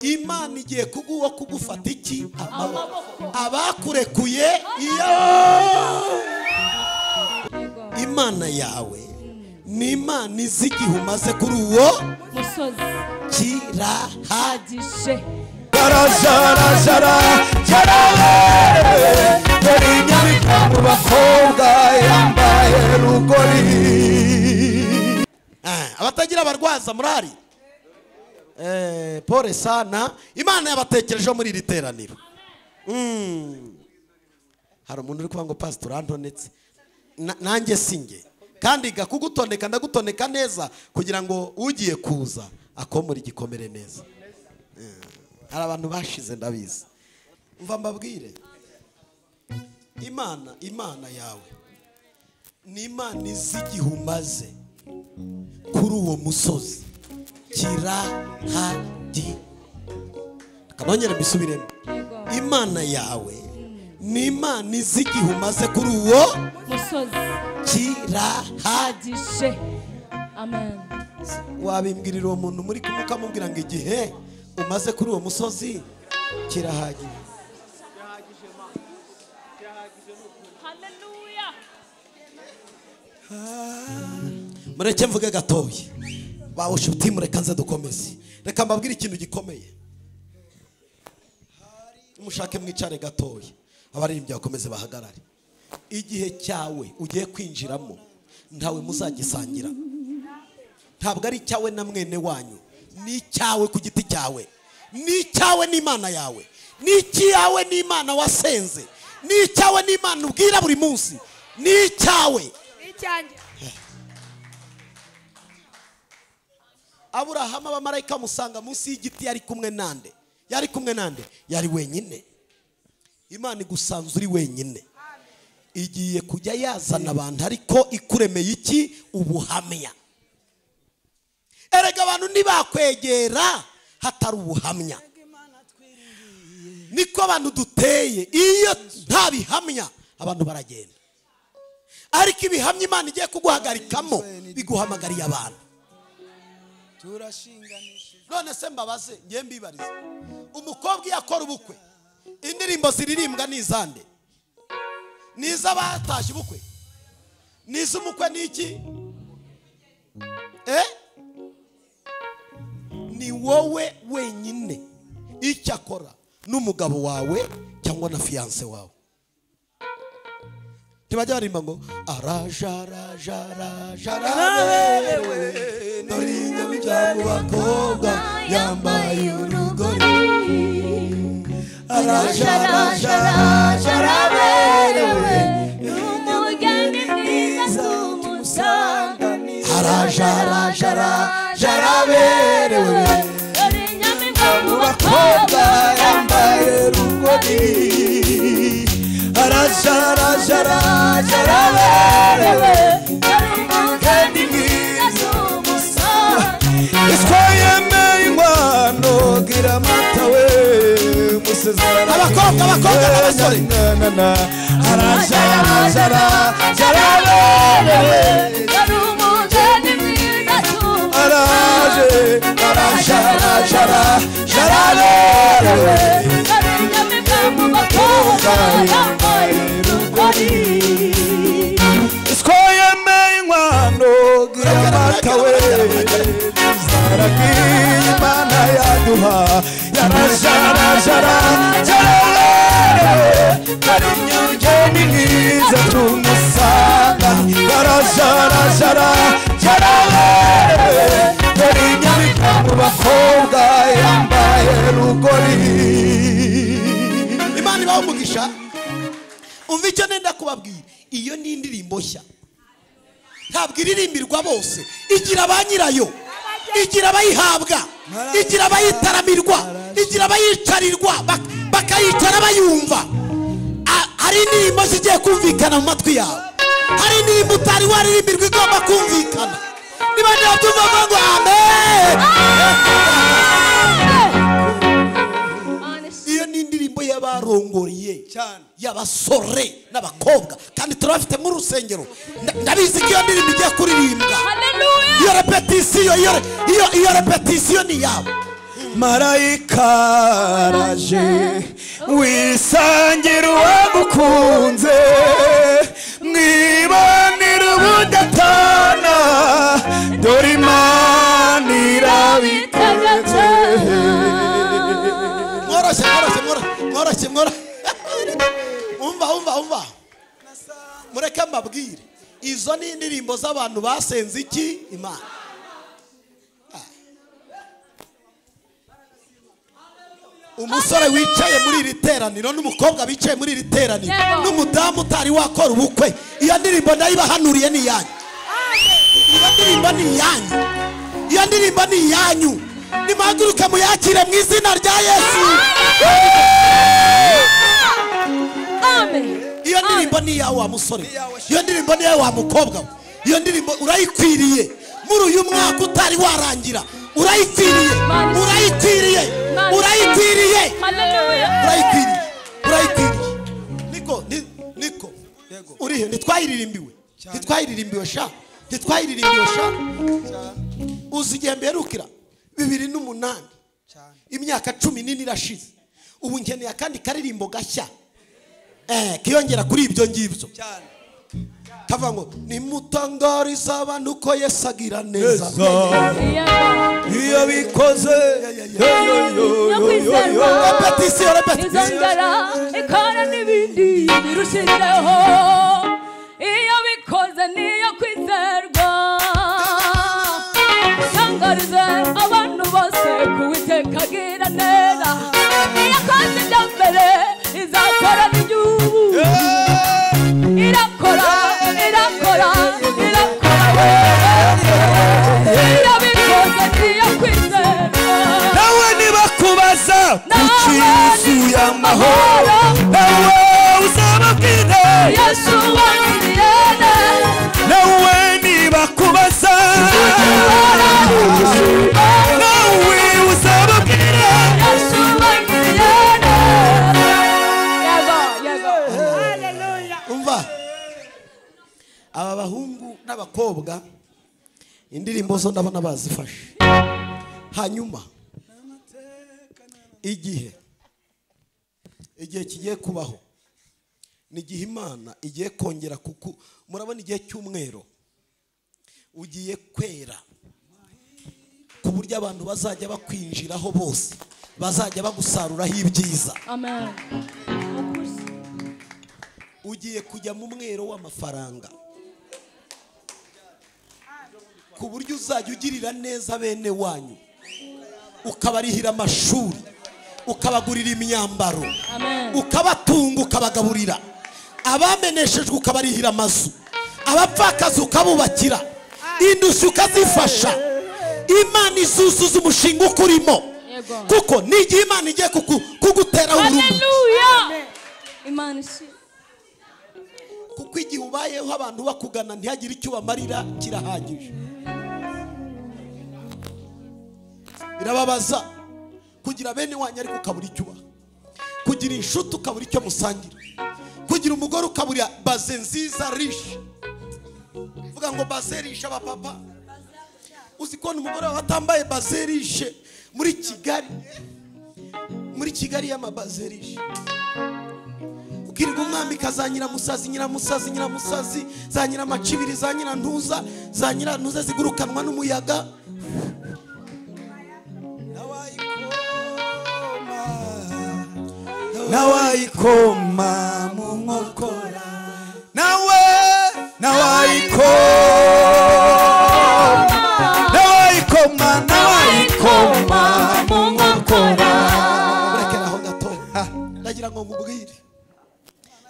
Imana igiye kuguwa kugufata iki amaboko abakurekuye iyo Imana yawe ni Imana izi igihe umaze kuri uwo musozi kirahagije. Jarajara jarawe dore inyamibwa mu bakobwa yambaye rugori. Abatagira abarwaza murari pole sana. Imana yabatekerejeho muri iri teraniro. Hari umuntu uri kuvuga ngo pastor antonetse nanjye singe kandi gakugutondeka ndagutoneka neza kugira ngo ugiye kuza akomora igikomere neza. Hari abantu bashize ndabizi. Umva mbabwire, Imana yawe ni Imana izi igihe umaze kuri uwo musozi kirahagi. Kanongere mbisubiremo. Imana yawe ni Imana izi igihe umaze kuri uwo musozi kirahagije. Amen. Wabimbwirira uwo muntu muri kumwe ukamubwira ngo igihe umaze kuri uwo musozi kirahagije. Haleluya. Mureke mvuge gatoya. Bawushuti mureka nze dukomeze. Reka mbabwire ikintu gikomeye. Mushake mwicare gatoya. Abaririmbyi bakomeze bahagarare. Igihe cyawe ugiye kwinjiramo ntawe muzagisangira. Ntabwo ari cyawe na mwene wanyu. Ni cyawe ku giti cyawe. Ni cyawe n'Imana yawe. Ni cyawe n'Imana wasenze. Ni cyawe n'Imana ubwira buri munsi. Ni cyawe. Aburahamu abamarayika musanga munsi y'igiti yari kumwe nande. Yari kumwe nande? Yari wenyine. Imana igusanze uri wenyine. Igiye kujya yazana abantu ariko ikuremeye iki? Ubuhamya. Erega abantu ntibakwegera hatari ubuhamya. Niko abantu duteye, iyo nta bihamya abantu baragenda. Ariko ibihamya Imana igiye kuguhagarikamo biguhamagariye abantu. None se mbabaze ngiye mbibarize, umukobwa iyo akora ubukwe indirimbo ziririmbwa ni izande? Ni iz'abatashye ubukwe? Ni iz'umukwe n'iki? Ni wowe wenyine icyo akora n'umugabo wawe cyangwa na fiance wawe. Ntibajya barimba ngo arajarajaraberewe dore inyamibwa mu bakobwa yambaye urugori. Arajarajaraberewe n'umugeni mwiza tumusanganira. Arajarajaraberewe dore inyamibwa mu bakobwa yambaye urugori. Arajarajaraberewe n'umugeni mwiza tumusanganira. Iswayemeye inkwano gira amata we musezerano. Abakobwa abakobwa n'abasore. Arajarajaraberewe n'umugeni mwiza araje arajarajaraberewe n'inyamibwa mu bakobwa yambaye urugori. Iswayemeye inkwano gira amata we zaragiye Imana yaduha. Yarajarajaraberewe dore umugeni mwiza tumusanga. Yarajarajaraberewe dore inyamibwa mu bakobwa yambaye rugori. Imana ibahe umugisha. Umva icyo nenda kubabwira, iyo ni indirimbo nshya. Ntabwo iririmbirwa bose, igira ba nyirayo, igira abayihabwa, igira abayitaramirwa, igira abayicarirwa, bakayicara bayumva. Hari indirimbo zigiye kumvikana mu matwi yawe. Hari indirimbo utari waririmbirwa igomba kumvikana. Niba ndabyumva ngo amen. Iyo ni indirimbo y'abarongoriye y'abasore n'abakobwa kandi turabafite mu rusengero. Ndabizi ko iyo ndirimbo igiye kuririmbwa. Haleluya. Iyo repetisiyo, iyo repetisiyo ni yabo. Marayika araje wisangira uwagukunze mwibanira ubudatana dore Imana irabitegetse. Mworoshye mworoshye mworoshye mworoshye. Umva umva umva. Mureke mbabwire izo ni indirimbo z'abantu basenze iki Imana. Umusore wicaye muri iri teraniro n'umukobwa bicaye muri iri teraniro n'umudamu utari wakora ubukwe, iyo ndirimbo ndayibahanuriye ni yanyu. Iyo ndirimbo ni yanyu. Iyo ndirimbo ni yanyu. Nimuhaguruke muyakire mu izina rya Yesu. Amen. Iyo ndirimbo ni yawe wa musore. Iyo ndirimbo ni yawe wa mukobwa. Iyo ndirimbo urayikwiriye. Muri uyu mwaka utari warangira urayikwiriye. Urayikwiriye. Urayikwiriye. Urayikwiriye. Urayikwiriye. Niko niko. Urihe ntitwayiririmbiwe. Ntitwayiririmbiwe sha. Ntitwayiririmbiwe sha. Uzi igihe mberukira 2008. Imyaka 14 irashize. Ubu nkeneye akandi karirimbo gashya. Kiyongera kuri ibyo ngibyo. Kavuga ngo nimutangariza abantu ko Yesu agira neza. Iyo bikoze repetition repetition. Ikora n'ibindi birushijeho. Iyo bikoze niyo kwizerwa. Tangariza abantu bose ko Uwiteka agira neza. Iyo akoze ibya mbere izakora n'iby'ubu. Irakora, irakora, irakora. Iyo bikoze niyo kwizerwa. Nawe nibakubaza kuki yuzuye amahoro, nawe uzababwira Yesu wangiriye neza. Nawe nibakubaza, nawe uzababwira Yesu wangiriye neza. Yego, yego. Umva aba bahungu n'abakobwa indirimbo zo ndabona bazifashe. Hanyuma igihe kigiye kubaho ni igihe Imana igiye kongera kuku. Murabona igihe cy'umwero ugiye kwera ku buryo abantu bazajya bakwinjiraho bose bazajya bagusaruraho ibyiza. Amen. Ugiye kujya mu mwero w'amafaranga ku buryo uzajya ugirira neza bene wanyu, ukabarihira amashuri, ukabagurira imyambaro, ukabatunga, ukabagaburira, abameneshejwe ukabarihira amazu, abapfakazi ukabubakira, indushyi ukazifasha. Imana izuzuza umushinga ukurimo, kuko n'igihe Imana igiye kugutera urumuri. Haleluya. Imana ishimwe. Kuko igihe ubayeho abantu bakugana ntihagire icyo bamarira kirahagije. Birababaza kugira bene wanyu ariko ukabura icyo ubaha, kugira inshuti ukabura icyo musangira, kugira umugore ukabura baze nziza rishe. Vuga ngo baze rishe abapapa. Uzi ko umugore wawe atambaye baze rishe muri Kigali, muri Kigali y'amabaze rishe. Ukirirwa umwami kaza nyiramusazi nyiramusazi nyiramusazi za nyiramacibiri za nyirantuza za nyirantuza zigurukanwa n'umuyaga. Nawayikoma mu nkokora, nawe nawayikoma, nawayikoma, nawayikoma mu nkokora. Murekera aho gato, ndagira ngo nkubwire,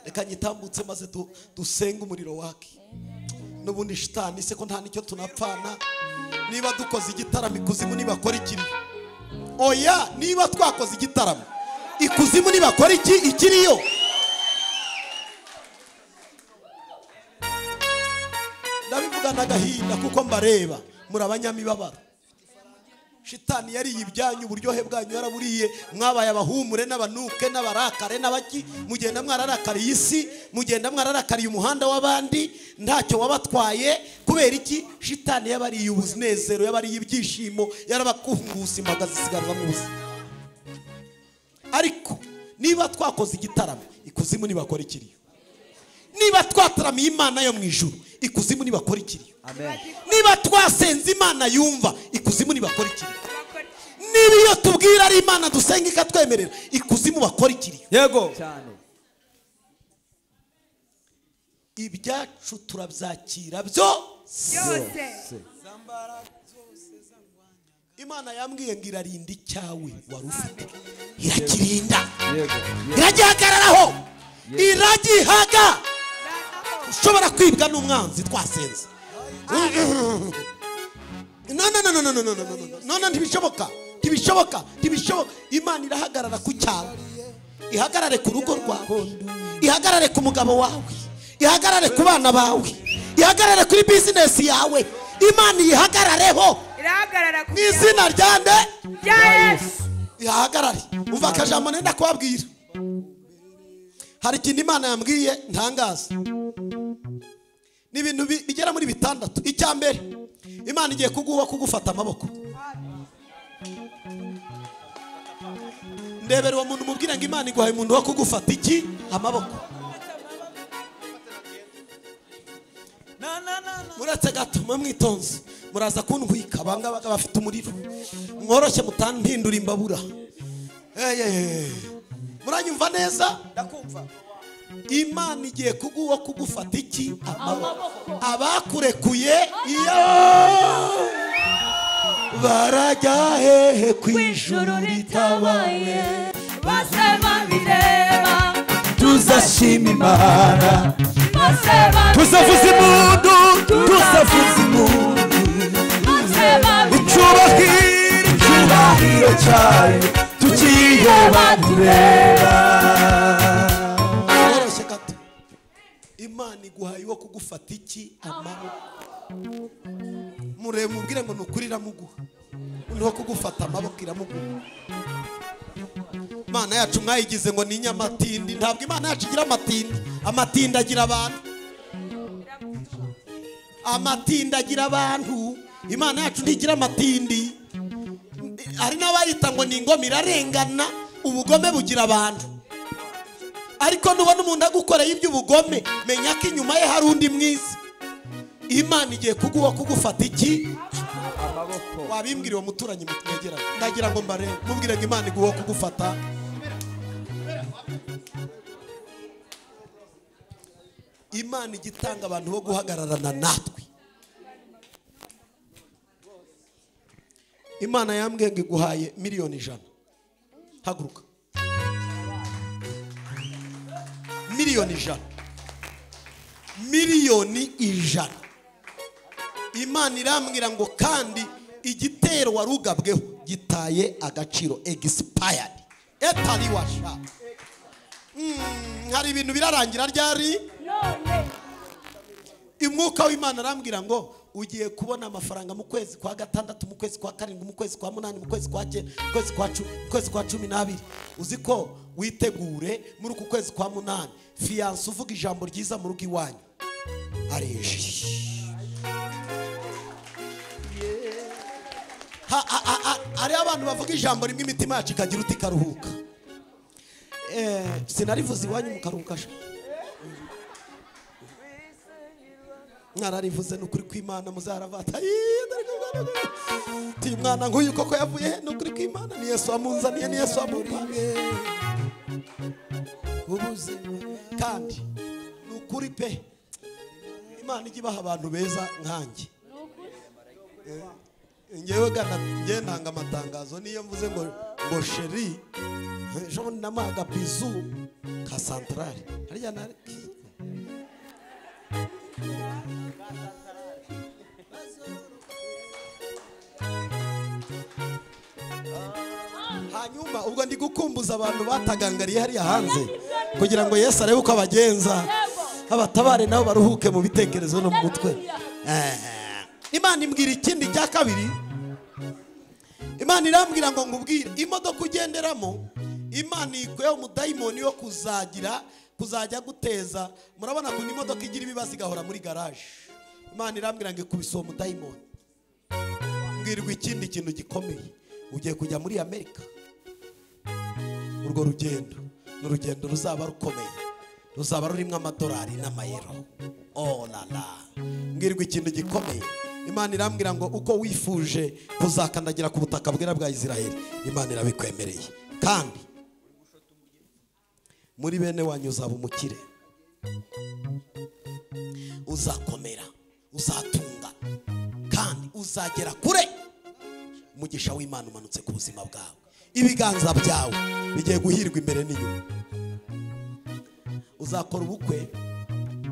reka nyitambutse maze dusenge umuriro wake. N'ubundi shitani se ko nta nicyo tunapfana. Niba dukoze igitaramo ikuzimu nibakora ikiriyo, oya, niba twakoze igitaramo ikuzimu nibakora iki ikiriyo. Ndabivuga n'agahinda kuko mbareba muri abanyamibabaro. Shitani yariye ibyanyu, uburyohe bwanyu yaraburiye. Mwabaye abahumure n'abanuke n'abarakare n'abaki, mugenda mwararakariye isi, mugenda mwararakariye umuhanda w'abandi, ntacyo wabatwaye. Kubera iki? Shitani yabariye ubunezero, yabariye ibyishimo, yarabakunguse imbaga zisigaza mu busa. Ariko niba twakoze igitaramo, ikuzimu nibakora ikiriyo. Niba twataramiye Imana yo mu ijuru, ikuzimu nibakora ikiriyo. Amen. Niba twasenze Imana yumva, ikuzimu nibakora ikiriyo. Niba iyo tubwira ari Imana dusenga ikatwemerera, ikuzimu bakora ikiriyo. Yego. Cyane. Ibyacu turabyakira byose. Imana yambwiye ngo irarinda icyawe wari ufite, irakirinda, iragihagararaho, iragihaga. Ushobora kwibwa n'umwanzi twasenze. No no no no no no no no no no, ntibishoboka, ntibishoboka, ntibishoboka. Imana irahagarara ku cyawe, ihagarare ku rugo rwawe, ihagarare ku mugabo wawe, ihagarare ku bana bawe, ihagarare kuri business yawe. Imana ihagarareho mu izina rya nde? Rya Yesu. Ihagarare. Umva akajambo nenda kubabwira. Hari ikintu Imana yambwiye ntangaza. Ni ibintu bigera muri 6. Icya mbere, Imana igiye kuguha kugufata amaboko. Ndebera uwo muntu mubwira ngo Imana iguhaye umuntu wo kugufata iki? Amaboko. Muretse gato mwitonze, muraza kuntwika banga bafite umuriro. Mworoshye mutantindura imbabura. Muranyumva neza? Ndakumva. Imana igiye kuguha kugufata iki? Amaboko. Abakurekuye iyo barajya hehe ku ijuru ritabaye, bose babireba tuzashima Imana, tuzavuza impundu, tuzavuza impundu, icyubahiro, icyubahiro cyayo tukireba tureba. Mworoshye gato. Imana iguhaye uwo kugufata iki? Amaboko. Murebe mubwire ngo nukuri iramuguha. Undi wo kugufata amaboko iramuguha. Imana yacu mwayigize ngo ni inyamatindi. Ntabwo Imana yacu igira amatindi. Amatindi agira abantu. Amatindi agira abantu. Imana yacu ntigira amatindi. Hari n'abayita ngo ni ingoma irarengana, ubugome bugira abantu. Ariko nubona umuntu agukoreye iby'ubugome, menya ko inyuma ye hari undi mwiza. Imana igiye kuguha kugufata iki? Amaboko. Wabimbwira uwo muturanyi mutwegeranye, ndagira ngo mbare mubwire ngo Imana iguha kugufata. Imana igitanga abantu bo guhagararana natwe. Imana yambwiye ngo iguhaye 100,000,000. Haguruka. 100,000,000. 100,000,000. Imana irambwira ngo kandi igitero warugabweho gitaye agaciro, expired. Etari washa. Hari ibintu birarangira ryari? None. Umwuka w'Imana arambwira ngo ugiye kubona amafaranga mu kwezi kwa 6, mu kwezi kwa 7, mu kwezi kwa 8, mu kwezi kwa 9, mu kwezi kwa 10, mu kwezi kwa 12. Uzi ko witegure muri uku kwezi kwa 8 fiance uvuga ijambo ryiza mu rugo iwanyu areje. Hari abantu bavuga ijambo rimwe imitima yacu ikagira uti karuhuka. Sinarivuze iwanyu mukaruhuka. Nararivuze nukuri kw'Imana muzaravata. Ti mwana nguyu koko yavuye nukuri kw'Imana, ni Yesu amunzaniye, ni Yesu amumpaye. Kandi nukuri pe, Imana ijya ibaha abantu beza nkanjye. Ngewe gana nge ntanga amatangazo niyo mvuze ngo ngo sheri ejo namaga bizu ka centrale harya nari Hanyuma ubwo ndi gukumbuza abantu batagangariye hariya hanze kugira ngo Yesu arebe uko abagenza, abatabare nabo baruhuke mu bitekerezo no mu mutwe. Imana imbwira ikindi cya kabiri, Imana irambwira ngo ngubwire imodoka ugenderamo, Imana ikuyeho umudayimoni wo kuzajya guteza. Murabona ko imodoka igira ibibazo igahora muri garage. Imana irambwira ngo ikubise uwo mudayimoni. Mbwirwa ikindi kintu gikomeye, ugiye kujya muri Amerika. Urwo rugendo ni urugendo ruzaba rukomeye, ruzaba rurimo amadolari n'amayero. Oh la la. Mbwirwa ikintu gikomeye. Imana irambwira ngo uko wifuje kuzakandagira ku butaka bwera bwa Israel, Imana irabikwemereye. Kandi muri bene wanyu uzaba umukire, uzakomera, uzatunga, kandi uzagera kure. Umugisha w'Imana umanutse ku buzima bwawe. Ibiganza byawe bigiye guhirwa imbere n'inyuma. Uzakora ubukwe,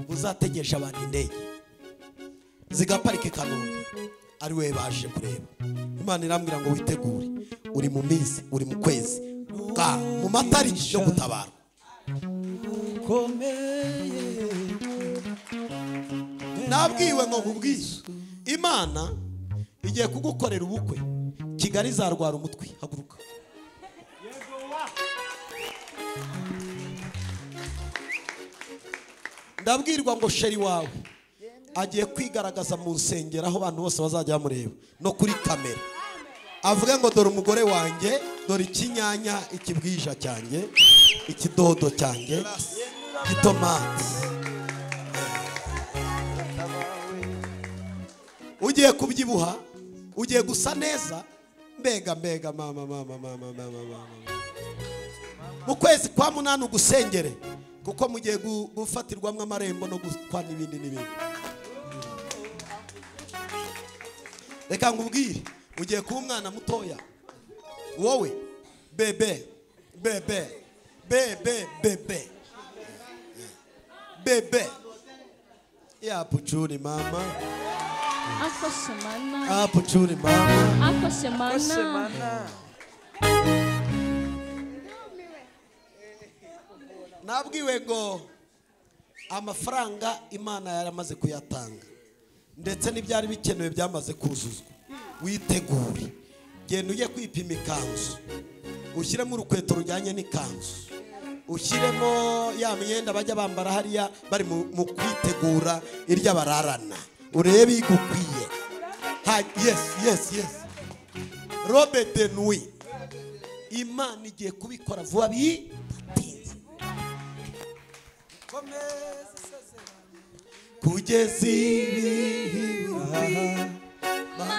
uzategesha abantu indege zigaparika i Kanombe, ari we baje kureba. Imana irambwira ngo witegure, uri mu minsi, uri mu kwezi, mu matariki yo gutabara. Nabwiwe ngo nkubwiye, Imana igiye kugukorera ubukwe, Kigali izarwara umutwe. Haguruka. Ndabwirwa ngo sheri wawe agiye kwigaragaza mu nsengero aho abantu bose bazajya bamureba no kuri kamera, avuge ngo dore umugore wanjye, dore ikinyanya, ikibwija cyanjye, ikidodo cyanjye, itomati. Ugiye kubyibuha, ugiye gusa neza. Mbega mbega mama mama mama mama mama. Mu kwezi kwa 8 ugusengere, kuko mugiye gufatirwamwe amarembo no gukwa n'ibindi n'ibindi. Reka ngubwire, ugiye kuba umwana mutoya. Wowe bebe bebe bebe bebe bebe ya puchuri mama, akosemana, apuchuri mama, akosemana. Nabwiwe ngo amafaranga Imana yaramaze kuyatanga, ndetse n'ibyari bikenewe byamaze kuzuzwa. Witegure, genda ujye kwipima ikanzu, ushyiremo urukweto rujyanye n'ikanzu, ushyiremo ya myenda bajya bambara hariya bari mu kwitegura irya bararana, urebe igukwiye. Yes yes yes, robe de nuit. Imana igiye kubikora vuba bidatinze. Kugeza ibihe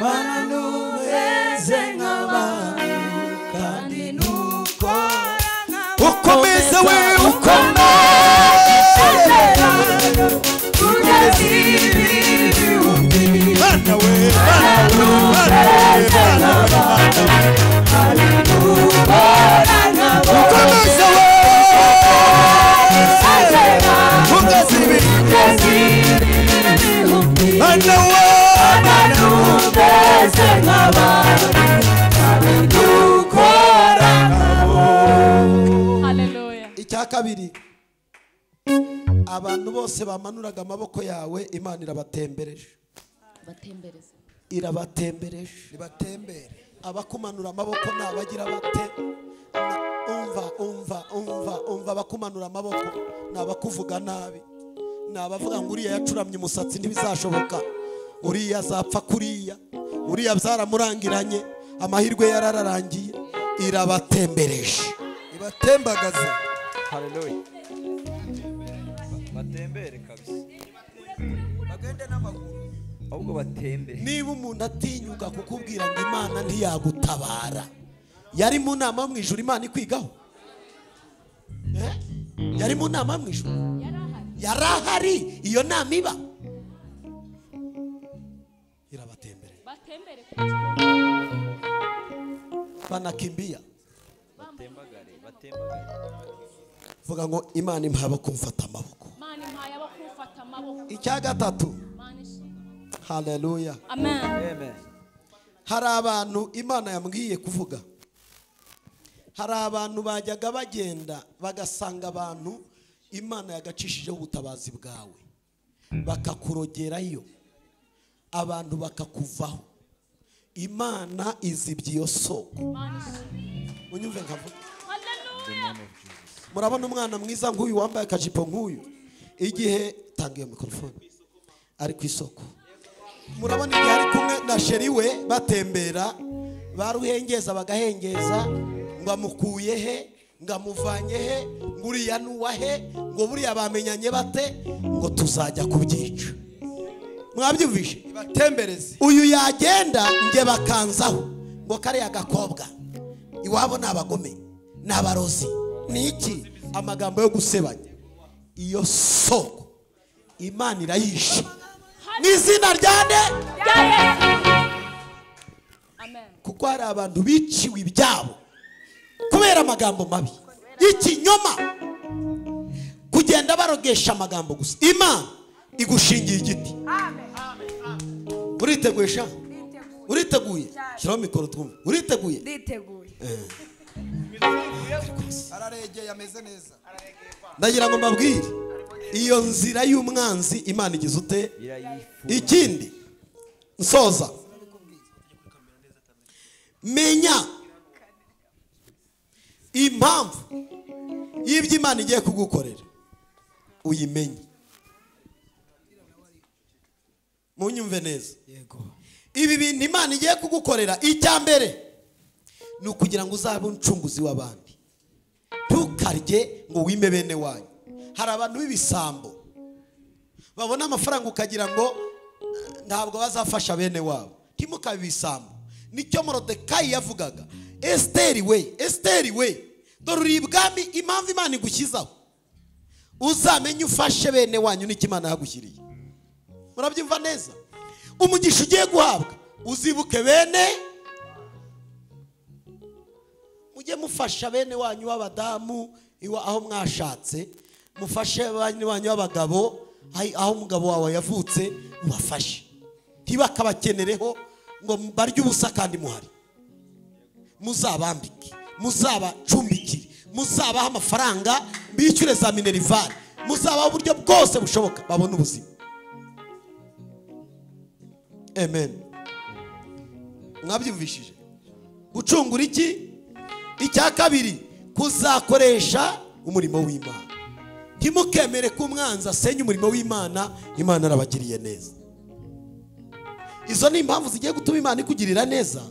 Mana numeze nk'abantu, kandi nuko ukomeze we ukomeze kugeza ibihe Mana we, Mana we, ukomeze we kugeza ibihe Mana we, numeze nk'abantu, dukora nkabo. Haleluya. Icya kabiri, abantu bose bamanuraga amaboko yawe, Imana irabatembereje. Batembereze. Irabatembereje. Ibatembere. Abakumanura amaboko nabagira bate? Umva umva umva umva, abakumanura amaboko nabakuvuga nabi, nabavuga ngo uriya yacuramye umusatsi ntibizashoboka, uriya azapfa kuriya, uriya byaramurangiranye, amahirwe yarararangiye. Irabatembereje. Ibatembagaze. Haleluya. Batembere kabisa. Bagende n'amaguru. Ahubwo batembere. Niba umuntu atinyuka kukubwira ngo Imana ntiyagutabara, yari mu nama mu ijuru Imana ikwigaho? Yari mu nama mu ijuru? Yarahari. Iyo nama iba. Irabatembere. Batembere. Banakimbia. Batembagare, batembagare. Vuga ngo Imana impaye kumfata amaboko. Imana impaye kumfata amaboko. Icya gatatu. Haleluya. Amen. Amen. Hari abantu Imana yambwiye kuvuga. Hari abantu bajyaga bagenda bagasanga abantu Imana yagacishijeho ubutabazi bwawe, bakakurogerayo, abantu bakakuvaho. Imana izibye iyo soko. Unyumve nkavuga. Murabona umwana mwiza nk'uyu wambaye akajipo nk'uyu, igihe tanga iyo mikrofone ari ku isoko. Murabona igihe ari kumwe na sheri we batembera, baruhengeza bagahengeza, ngo amukuye he, ngo amuvanye he, ngo uriya nuwa he, ngo buriya bamenyanye bate, ngo tuzajya kubyica. Mwabyumvishe? Ibatembereze. Uyu yagenda nge bakanzaho ngo kariya gakobwa iwabo ni abagome, ni abarozi, ni iki? Amagambo yo gusebanya. Iyo soko Imana irayishe mu izina rya nde? Amen. Kuko hari abantu biciwe ibyabo kubera amagambo mabi y'ikinyoma, kugenda barogesha amagambo gusa. Imana igushingiye igiti. Uriteguye sha? Uriteguye? Shyiraho mikoro twumve. Uriteguye? Nditeguye. Araregeye, ameze neza. Ndagira ngo mbabwire iyo nzira y'umwanzi Imana igize ute? Ikindi nsoza, menya impamvu y'ibyo Imana igiye kugukorera, uyimenye. Munyumve neza. Yego. Ibi bintu Imana igiye kugukorera, icya mbere ni ukugira ngo uzabe umucunguzi w'abandi. Ntukarye ngo wime bene wanyu. Hari abantu b'ibisambo babona amafaranga ukagira ngo ntabwo bazafasha bene wabo. Ntimukabe ibisambo. Nicyo Morodekayi yavugaga. Esiteri we, Esiteri we, dore uri ibwami, impamvu Imana igushyizaho uzamenye ufashe bene wanyu n'icyo Imana yagushyiriye. Murabyumva neza? Umugisha ugiye guhabwa uzibuke bene. Mujye mufasha bene wanyu w'abadamu aho mwashatse, mufashe bene wanyu w'abagabo aho umugabo wawe yavutse, mubafashe. Ntibakabakenereho ngo barye ubusa kandi muhari. Muzabambike, muzabacumbikire, muzabaha amafaranga, bishyure za minerivare, muzabaha uburyo bwose bushoboka babone ubuzima. Amen. Mwabyumvishije? Gucungura iki? Icya kabiri, kuzakoresha umurimo w'Imana. Ntimukemere ko umwanzi asenya umurimo w'Imana. Imana arabagiriye neza. Izo ni impamvu zigiye gutuma Imana ikugirira neza.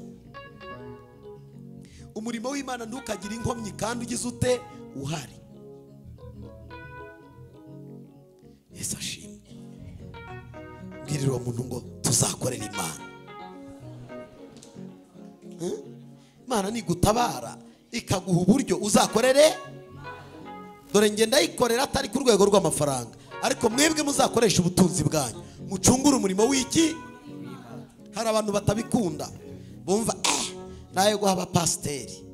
Umurimo w'Imana ntukagire inkomyi kandi ugize ute? Uhari. Yesu ashimwe. Mbwirira uwo muntu ngo tuzakorera Imana. Imana nigutabara ikaguha uburyo uzakorere. Dore nge ndayikorera atari ku rwego rw'amafaranga, ariko mwebwe muzakoresha ubutunzi bwanyu mucungure umurimo w'iki. Hari abantu batabikunda, bumva nayo guha abapasiteri.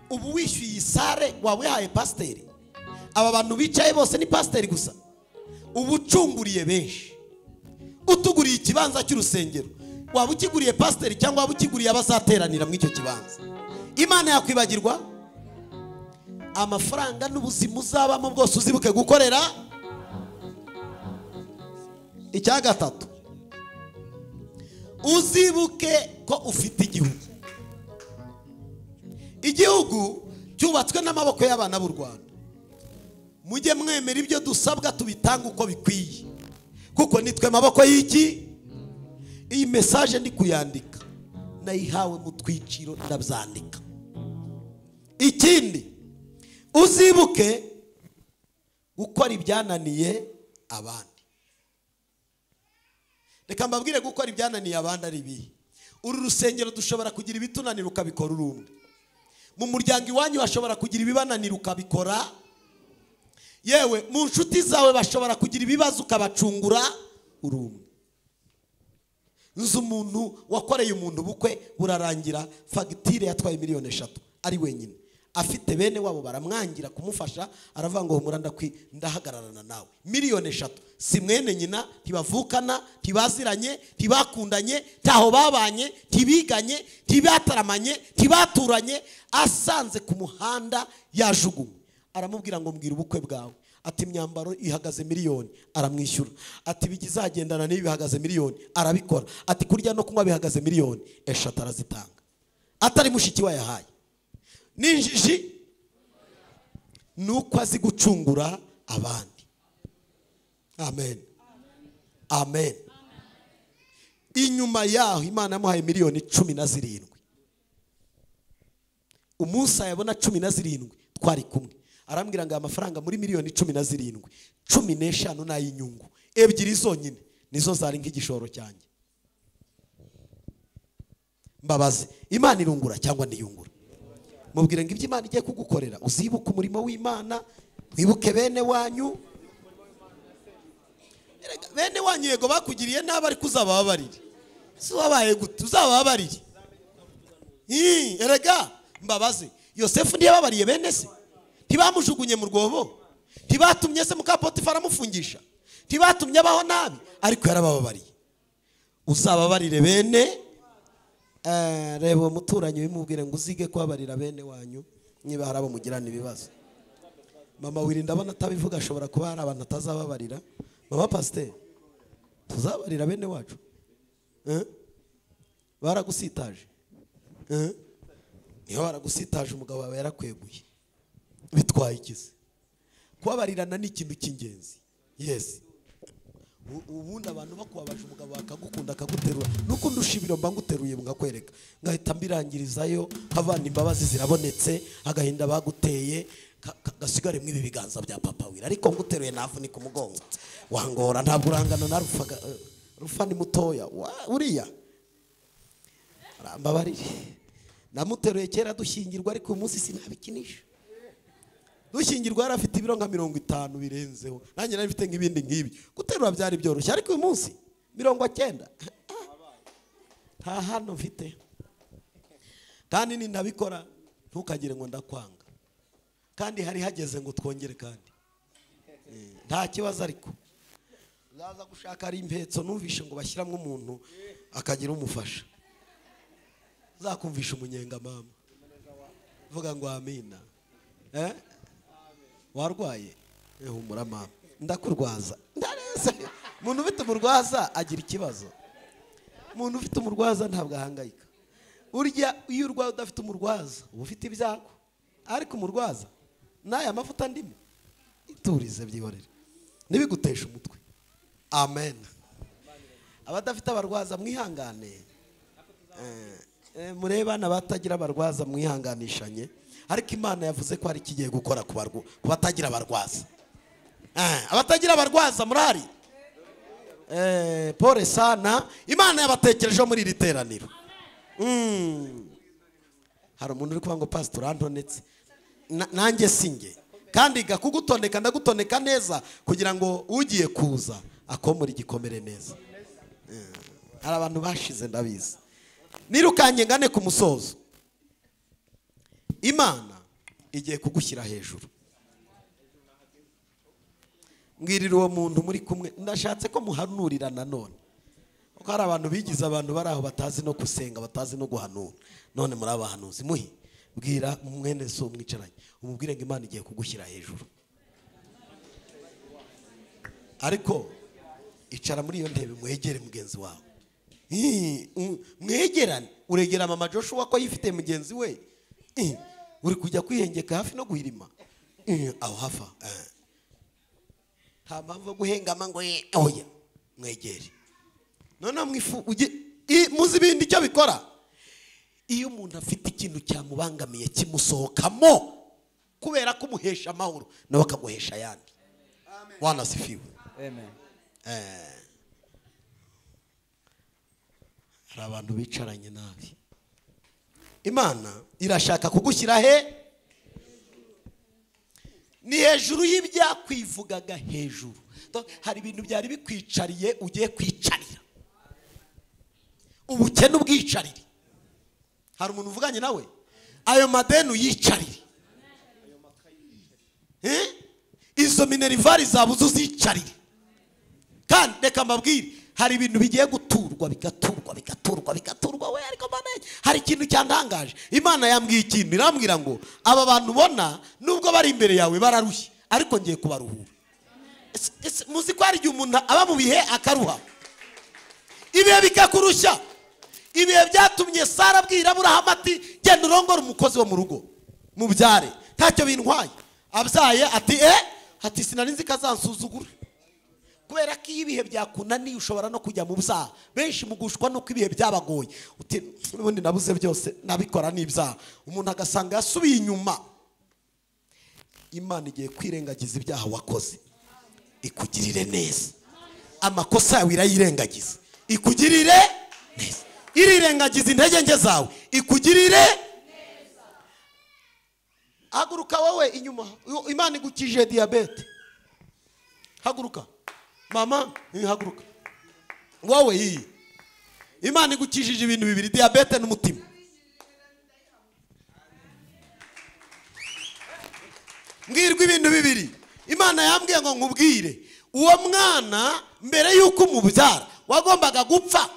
Ubu wishyuye iyi sare waba wihaye pasiteri? Aba bantu bicaye bose ni pasiteri gusa. Ubu ucunguriye benshi. Utuguriye ikibanza cy'urusengero, waba ukiguriye pasiteri cyangwa waba ukiguriye abazateranira muri icyo kibanza? Imana yakwibagirwa? Amafaranga n'ubuzima uzabamo bwose uzibuke gukorera. Icya gatatu, uzibuke ko ufite igihugu. Igihugu cyubatswe n'amaboko y'abana b'u Rwanda. Mujye mwemera ibyo dusabwa tubitanga uko bikwiye, kuko nitwe maboko y'iki. Iyi message ndi kuyandika nayihawe mu twiciro, ndabyandika. Ikindi, uzibuke gukora ibyananiye abandi. Reka mbabwire gukora ibyananiye abandi ari ibihe. Uru rusengero dushobora kugira ibitunanira ukabikora uri umwe. Mu muryango iwanyu bashobora kugira ibibananira ukabikora. Yewe mu nshuti zawe bashobora kugira ibibazo ukabacungura uri umwe. Nzi umuntu wakoreye umuntu ubukwe burarangira, fagitire yatwaye 3 miliyoni ari wenyine. Afite bene wabo baramwangira kumufasha, aravuga ngo humura ndahagararana nawe. 3 miliyoni, si mwene nyina, ntibavukana, ntibaziranye, ntibakundanye, ntaho babanye, ntibiganye, ntibataramanye, ntibaturanye, asanze ku muhanda yajugunywe. Aramubwira ngo mbwira ubukwe bwawe. Ati imyambaro ihagaze miliyoni, aramwishyura. Ati bigizagendana n'ibi bihagaze miliyoni, arabikora. Ati kurya no kunywa bihagaze miliyoni 3, arazitanga. Atari mushiki we yahaye. N'injiji nuko azi gucungura abandi. Amen. Amen. Inyuma yaho Imana yamuhaye miliyoni 17. Umunsi ayabona 17 twari kumwe. Arambwira ngo amafaranga muri miliyoni 17, 15 nayinyungu, 2 zonyine nizo zari nk'igishoro cyanjye. Mbabaze, Imana irungura cyangwa ntiyungura? Mubwire ngo ibyo Imana igiye kugukorera uzibuke umurimo w'Imana, wibuke bene wanyu. Bene wanyu yego bakugiriye nabi ariko uzabababarire. Si wabaye gute uzabababarire? Erega mbabaze, Yosefu ntiyababariye bene se? Ntibamujugunye mu rwobo? Ntibatumye se muka Potifara amufungisha? Ntibatumye abaho nabi? Ariko yarabababariye. Uzababarire bene. Reba umuturanyi wimubwire ngo uzige kubabarira bene wanyu niba hari abo mugirana ibibazo. Mama wirinda abana atabivuga, ashobora kuba hari abantu atazababarira. Mama pasteur, tuzabarira bene wacu? Baragusitaje. Niho baragusitaje umugabo wawe yarakweguye. Bitwaye ikize. Kubabarirana ni ikintu cy'ingenzi. Yes. Ubundi abantu bakubabaje umugabo akagukunda akaguterura, nuko ndusha ibiro mba nguteruye ngakwereka, ngahita mbirangirizayo, nkavana imbabazi zirabonetse, agahinda baguteye gasigare mu ibi biganza bya papa wira. Ariko nguteruye navunika umugongo wangora, ntabwo urangana na Rufa. Rufa ni mutoya uriya, arambabarire. Namuteruye kera dushyingirwa, ariko uyu munsi sinabikinisha. Dushyingirwa yari afite ibiro nka 50 birenzeho, nanjye nari mfite nk'ibindi nk'ibi. Guterura byari byoroshye, ariko uyu munsi 90 nta hano mfite. Kandi ninabikora ntukagire ngo ndakwanga, kandi hari hageze ngo twongere, kandi nta kibazo. Ariko uzaza gushaka ari impetso, numvishe ngo bashyiramo umuntu akagira umufasha, uzakumvisha umunyenga mama. Vuga ngo amina. Warwaye? Humura mama, ndakurwaza. Ndarese. Umuntu ufite umurwaza agira ikibazo. Umuntu ufite umurwaza ntabwo ahangayika. Urya iyo urwaye udafite umurwaza uba ufite ibyago, ariko umurwaza n'aya mavuta ndimo iturize byihorere, ntibiguteshe umutwe. Amen. Abadafite abarwaza mwihangane. Murebana batagira abarwaza mwihanganishanye. Ariko Imana yavuze ko hari kigiye gukora ku batagira abarwaza. Abatagira abarwaza murari? Pole sana, Imana yabatekerejeho muri iri teraniro. Hari umuntu uri kuvuga ngo pastor antonetse, nanjye singe. Kandi gakugutondeka ndagutoneka neza kugira ngo ugiye kuza akomora igikomere neza. Hari abantu bashize ndabizi. Nirukanye ngane ku musozo. Imana igiye kugushyira hejuru. Mbwirira uwo muntu muri kumwe, ndashatse ko muhanurira nanone. Kuko hari abantu bigize abantu bari aho batazi no gusenga, batazi no guhanura. None muri abahanuzi muhi, bwira mwene so mwicaranye, umubwire ngo Imana igiye kugushyira hejuru. Ariko icara muri iyo ntebe mwegere mugenzi wawe. Mwegerane, uregera mama Joshua ko yifite mugenzi we. Uri kujya kwihengeka hafi no guhirima. Aho hafa. Nta mpamvu yo guhengama ngo oya, mwegere. None mwifu muzi ibindi icyo bikora. Iyo umuntu afite ikintu cyamubangamiye kimusohokamo kubera ko umuhesha amahoro, nawe akaguhesha ayandi. Amen. Bwana asifiwe. Amen. Hari abantu bicaranye nabi. Imana irashaka kugushyira he? Ni hejuru y'ibyakwivugaga hejuru. Hari ibintu byari bikwicariye ugiye kwicarira. Ubukene ubwicarire. Hari umuntu uvuganye nawe? Ayo madeni uyicarire. Izo minervari zabuze uzicarire. Kandi reka mbabwire, hari ibintu bigiye guturwa bigaturwa bigaturwa bigaturwa we, ariko Mana hari ikintu cyantangaje. Imana yambwiye ikintu, irambwira ngo aba bantu ubona nubwo bari imbere yawe bararushye, Ariko ngiye kubaruhura. Muzi ko hari igihe umuntu aba mu bihe akaruha, ibihe bikakurushya. Ibihe byatumye Sara abwira Aburahamu ati genda urongore umukozi wo mu rugo mubyare, ntacyo bintwaye. Abyaye ati ati sinari nzi ko azansuzugura. Kubera ko iyo ibihe byakunaniye ushobora no kujya mu byaha. Benshi mugushwa nuko ibihe byabagoye, uti n'ubundi nabuze byose nabikora n'ibyaha. Umuntu agasanga yasubiye inyuma. Imana igiye kwirengagiza ibyaha wakoze ikugirire neza. Amakosa yawe irayirengagiza ikugirire neza. Irirengagiza intege nke zawe ikugirire neza. Haguruka wowe inyuma, Imana igukije diyabete. Haguruka mama, haguruka wowe. Iyi Imana igukijije ibintu bibiri, diyabete n'umutima. Mbwirwa ibintu bibiri. Imana yambwiye ngo nkubwire, uwo mwana mbere yuko umubyara wagombaga gupfa,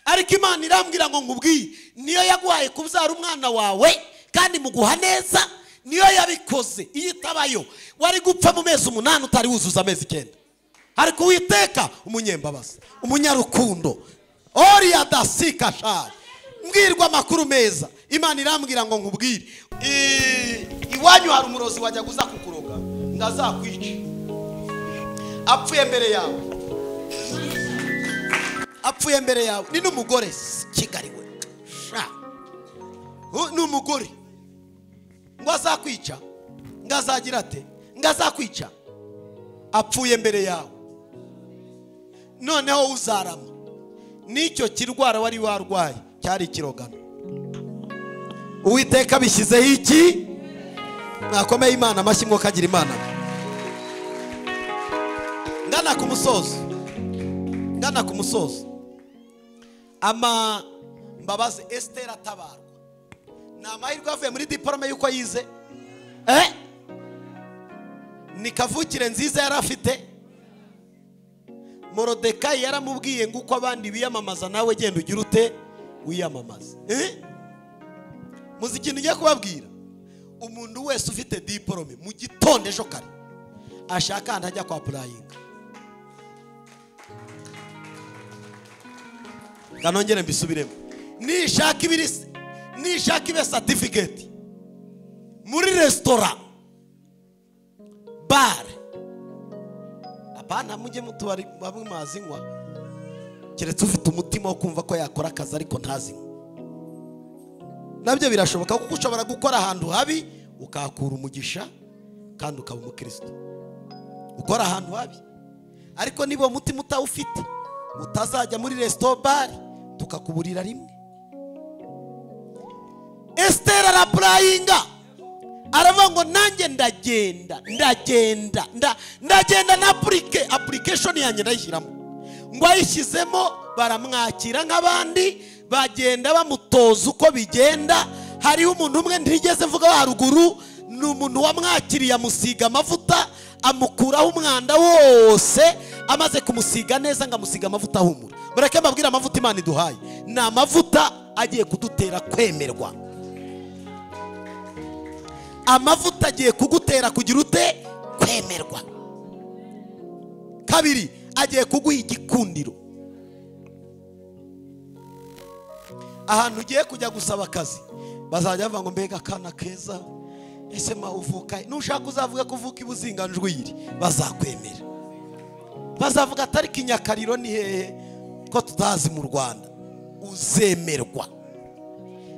ariko Imana irambwira ngo nkubwire, niyo yaguhaye kubyara umwana wawe kandi muguha neza, niyo yabikoze. Iyo itabayo wari gupfa mu mezi 8 utari wuzuza amezi 9. Ariko Uwiteka umunyembabazi, umunyarukundo, oriya dasika shari. Mbwirwa amakuru meza. Imana irambwira ngo nkubwire, iwanyu hari umurozi wajya guza kukuroga ngo azakwice. Apfuye mbere yawe, apfuye mbere yawe. Ni n'umugore Kigali we, sha ni umugore ngo azakwica, ngo azagira ate, ngo azakwica. Apfuye mbere yawe. Noneho uzarama. Nicyo kirwara wari warwaye cyari ikirogano. Uwiteka bishyizeho iki? Mwakomeye Imana amashyi mwokagira Imana. Ngana ku musozo, ngana ku musozo. Ama mbabazi Esther atabarwa. Ni amahirwe avuye muri diplome yuko yize. Ni kavukire nziza yari afite. Morodekayi yaramubwiye ngo uko abandi biyamamaza nawe genda ugira ute wiyamamaze. Muzi ikintu ngiye kubabwira, umuntu wese ufite diplome mu gitondo ejo kare ashaka ahantu ajya kwa purayinga. Kanongere mbisubiremo, nishaka ibirisi, nishaka ibe certificate muri restaurant bar, apana mujye mutubari bamwe mazinywa, keretse ufite umutima wo kumva ko yakora akazi ariko ntazinywa. Nabyo birashoboka kuko ushobora gukora ahantu habi ukakura umugisha kandi ukaba umukristo. Ukora ahantu habi, ariko niba umutima utawufite utazajya muri restaurant bar tukakuburira rimwe. Esther arapurayinga, aravuga ngo nanjye ndagenda, ndagenda, ndagenda na application yanjye ndayishyiramo. Ngo ayishyizemo baramwakira nk'abandi, bagenda bamutoza uko bigenda. Hariho umuntu umwe ntigeze mvuga haruguru, ni umuntu wamwakiriye amusiga amavuta, amukuraho umwanda wose. Amaze kumusiga neza ngo amusiga amavuta ahumura. Mureke mbabwire amavuta Imana iduhaye ni amavuta agiye kudutera kwemerwa. Amavuta agiye kugutera kugira ute kwemerwa. Kabiri, agiye kuguha igikundiro. Ahantu ugiye kujya gusaba akazi bazajya bavuga ngo mbega akana keza, ese ma uvuka, nushaka uzavuga ko uvuka ibuzinganjwiri bazakwemera. Bazavuga atari kinyakariro ni hehe ko tutazi mu Rwanda. Uzemerwa.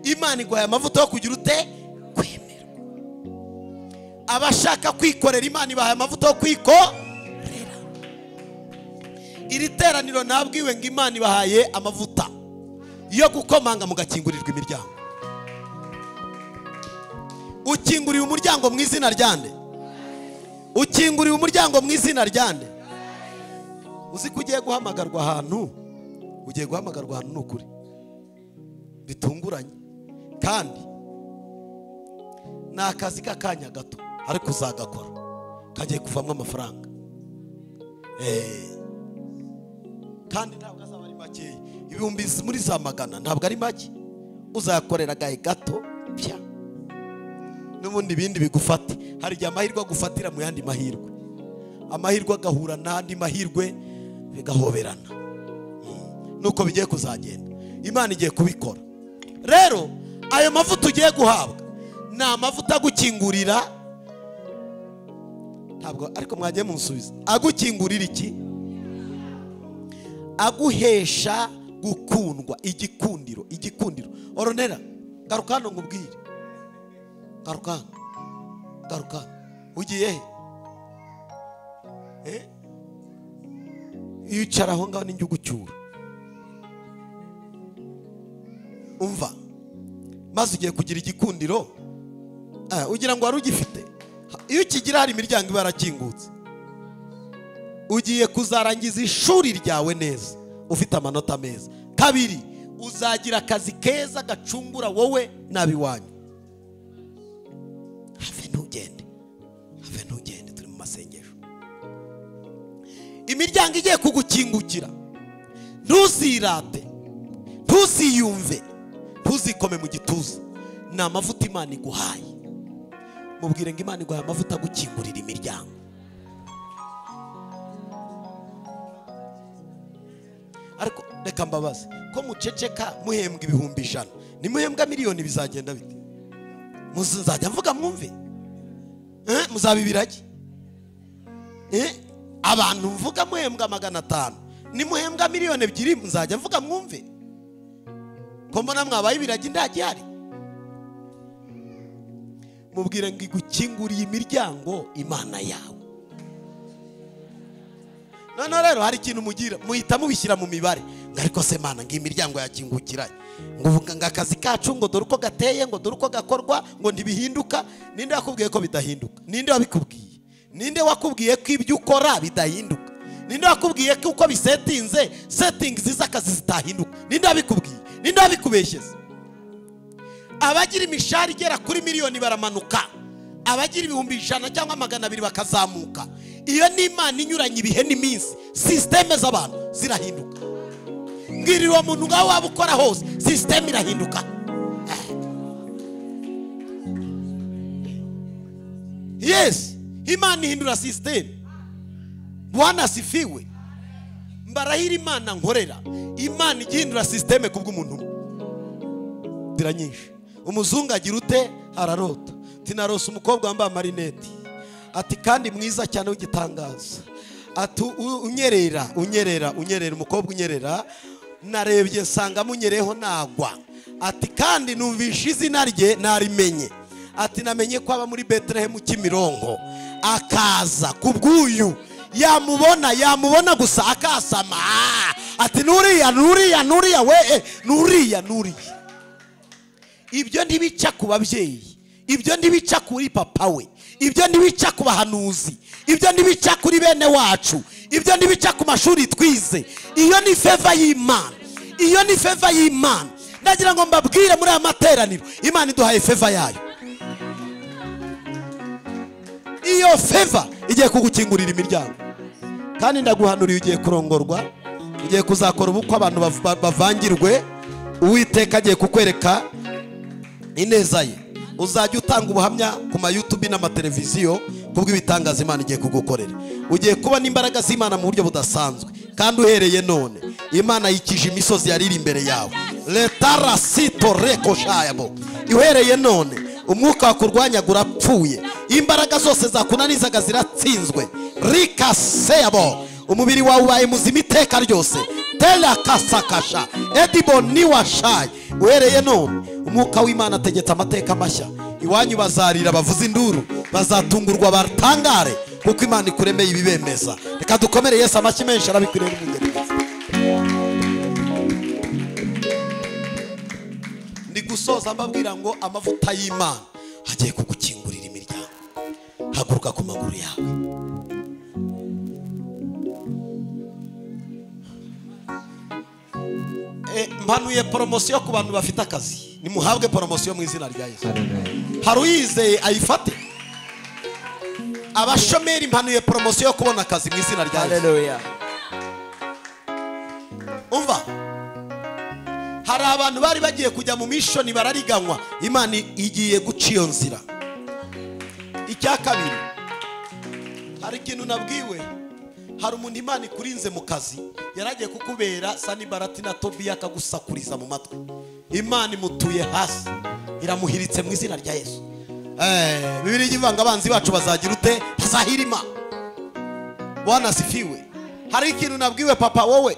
Imana iguhaye amavuta yo kugira ute kwemerwa. Abashaka kwikorera Imana ibahaye amavuta yo kwikorera. Iri teraniro nabwiwe ngo Imana ibahaye amavuta yo gukomanga mugakingurirwa imiryango. Ukinguriye umuryango mu izina ryande? Ukinguriye umuryango mu izina ryande? Uzi ko ugiye guhamagarwa ahantu, ugiye guhamagarwa ahantu nukuri bitunguranye, kandi ni akazi k'akanya gato ariko uzagakora kagiye kuvamo amafaranga. Kandi ntabwo azaba ari makeya, ibihumbi muri za magana ntabwo ari make, uzayakorera gahe gato pya. N'ubundi bindi bigufate. Hari igihe amahirwe agufatira mu yandi mahirwe, amahirwe agahura n'andi mahirwe bigahoberana. Nuko bigiye kuzagenda, Imana igiye kubikora. Rero ayo mavuta ugiye guhabwa ni amavuta agukingurira, ntabwo ariko mwagiye munsubiza, agukingurira iki? Aguhesha gukundwa, igikundiro, igikundiro. Oronera, garuka hano nkubwire, garuka hano, garuka hano. Ugiye he? Yicara aho ngaho n'injye ugucyura. Umva, maze ugiye kugira igikundiro, ugira ngo wari ugifite. Iyo ukigira hari imiryango iba yarakingutse. Ugiye kuzarangiza ishuri ryawe neza ufite amanota meza. Kabiri, uzagira akazi keza gacungura wowe n'abiwanyu. Have ntugende, have ntugende, turi mu masengesho. Imiryango igiye kugukingukira, ntuzirate, ntuziyumve, ntuzikome mu gituza. Ni amavuta Imana iguhaye. Mubwire ngo Imana iguhaye amavuta agukingurira imiryango. Ariko reka mbabaze, ko muceceka muhembwa 100,000, nimuhembwa miliyoni bizagenda bite? Muzajya mvuga mwumve? Muzabibirage? Abantu mvuga muhembwa 500, nimuhembwa 2 miliyoni muzajya mvuga mwumve? Ko mbona mwabaye ibiragi ndagihari. Mubwire ngo igukinguriye imiryango Imana yawe. None rero hari ikintu mugira, muhita mubishyira mu mibare. Ngo ariko se Mana, ngo imiryango yakingukira, ngo akazi kacu ngo dore uko gateye, ngo dore uko gakorwa, ngo ntibihinduka. Ninde wakubwiye ko bidahinduka? Ninde wabikubwiye? Ninde wakubwiye ko ibyo ukora bidahinduka? Ninde wakubwiye ko uko bisetinze, settings z'akazi zitahinduka? Ninde wabikubwiye? Ninde wabikubeshyeza? Abagira imishahara igera kuri miliyoni baramanuka, abagira 100,000 cyangwa 200 bakazamuka. Iyo ni Imana inyuranye ibihe n'iminsi, systeme z'abantu zirahinduka. Mbwirira uwo muntu ngaho waba ukora hose, systeme irahinduka. Yes, Imana ihindura systeme. Bwana asifiwe. Mbarahira Imana nkorera, Imana igihindura systeme kubw'umuntu umwe. Zira nyinshi. Umuzungu agira ute? Ararota. Tinarose umukobwa wambaye amarineti, ati kandi mwiza cyane w'igitangaza, ati unyerera, unyerera, unyerera, umukobwa unyerera, narebye nsanga munyereho nagwa. Ati kandi numvishe izina rye narimenye. Ati namenye ko aba muri Bethlehem Kimironko, akaza kubw'uyu yamubona, yamubona gusa akasama. Ati nuriya, nuriya, nuriya we, nuriya, nuriya. Ibyo ntibica ku babyeyi, ibyo ntibica kuri papa we, ibyo ntibica ku bahanuzi, ibyo ntibica kuri bene wacu, ibyo ntibica ku mashuri twize. Iyo ni favor y'Imana, iyo ni favor y'Imana. Ndagira ngo mbabwire muri aya materaniro, Imana iduhaye favor yayo. Iyo favor igiye kugukingurira imiryango. Kandi ndaguhanuriye, ugiye kurongorwa, ugiye kuzakora ubukwe abantu bavangirwe. Uwiteka agiye kukwereka ineza ye. Uzajya utanga ubuhamya ku ma YouTube n'amateleviziyo kubw'ibitangaza Imana igiye kugukorera. Ugiye kuba n'imbaraga z'Imana mu buryo budasanzwe. Kandi uhereye none, Imana yikije imisozi yariri imbere yawe. Letarasito rekoshayabo. Uhereye none, umwuka wakurwanya gurapfuye. Imbaraga zose zakunanizaga ziratsinzwe. Rikaseyabo. Umubiri wawe ubaye muzima iteka ryose. Tela kasakasha. Edibo niwashaye. Uhereye none, umwuka w'Imana ategetse amateka mashya. Iwanyu bazarira bavuze induru, bazatungurwa batangare, kuko Imana ikuremeye ibibemeza. Reka dukomere Yesu amashyi menshi, arabikwiriye n'umugeni. Ndi gusoza mbabwira ngo amavuta y'Imana agiye kugukingurira imiryango. Haguruka ku maguru yawe. Mpanuye poromosiyo ku bantu bafite akazi. Nimuhabwe poromosiyo mu izina rya Yesu. Hari uyizeye ayifate. Abashomeri mpanuye poromosiyo yo kubona akazi mu izina rya Yesu. Haleluya. Umva, hari abantu bari bagiye kujya mu mission barariganywa, Imana igiye guca iyo nzira. Icya kabiri, hari ikintu nabwiwe. Hari umuntu Imana ikurinze mu kazi, yaragiye kukubera Sanibarati na Tobiya akagusakuriza mu matwi. Imana imutuye hasi, iramuhiritse mu izina rya Yesu. Bibiliya ivanga abanzi bacu bazagira ute? Bazahirima. Bwana asifiwe. Hari ikintu nabwiwe papa wowe.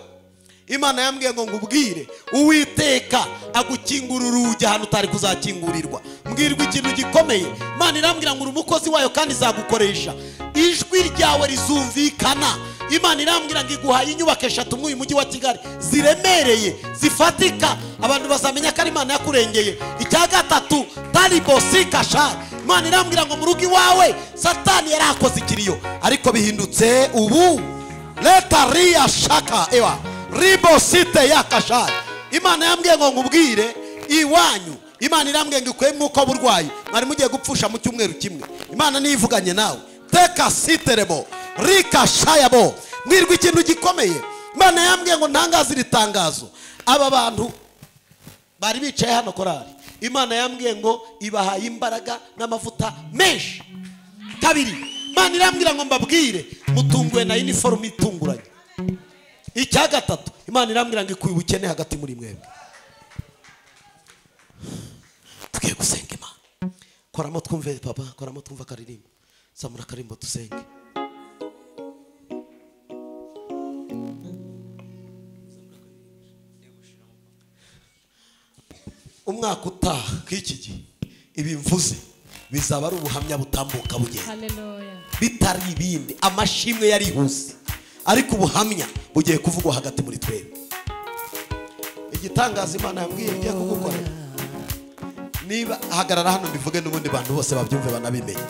Imana yambwiye ngo ngubwire, Uwiteka agukingura urugi ahantu utari kuzakingurirwa. Mbwirwa ikintu gikomeye. Imana irambwira ngo uri umukozi wayo kandi izagukoresha. Ijwi ryawe rizumvikana. Imana irambwira ngo iguhaye inyubako 3 muri uyu mujyi wa Kigali ziremereye, zifatika, abantu bazamenya ko ari Imana yakurengeye. Icya gatatu, taribosika shari. Imana irambwira ngo mu rugo iwawe Satani yarakoze ikiriyo, ariko bihindutse ubu. Leta ria shaka ewa ribosite yakashari. Imana yambwiye ngo ngubwire iwanyu. Imana irambwiye ngo ikuye mwuka w'uburwayi mwari mugiye gupfusha mu cyumweru kimwe. Imana niyivuganye nawe. Teka siterebo rika shayabo. Mwirwa ikintu gikomeye. Imana yambwiye ngo ntangaze iri tangazo. Aba bantu bari bicaye hano korari, Imana yambwiye ngo ibahaye imbaraga n'amavuta menshi. Kabiri, Imana irambwira ngo mbabwire mutunguwe na uniform itunguranye. Icya gatatu, Imana irambwira ngo ikuye ubukene hagati muri mwebwe. Tugiye gusenga Imana. Koramo twumve papa, koramo twumva akaririmbo. Zamura akarimbo dusenge. Umwaka utaha k'iki gihe ibi mvuze bizaba ari ubuhamya butambuka bugenda. Haleluya. Bitari ibindi, amashimwe yarihuse, ariko ubuhamya bugiye kuvugwa hagati muri twebwe. Igitangaza Imana yambwiye ngiye kugukorera, niba hagarara hano mbivuge n'ubundi bantu bose babyumve banabimenye.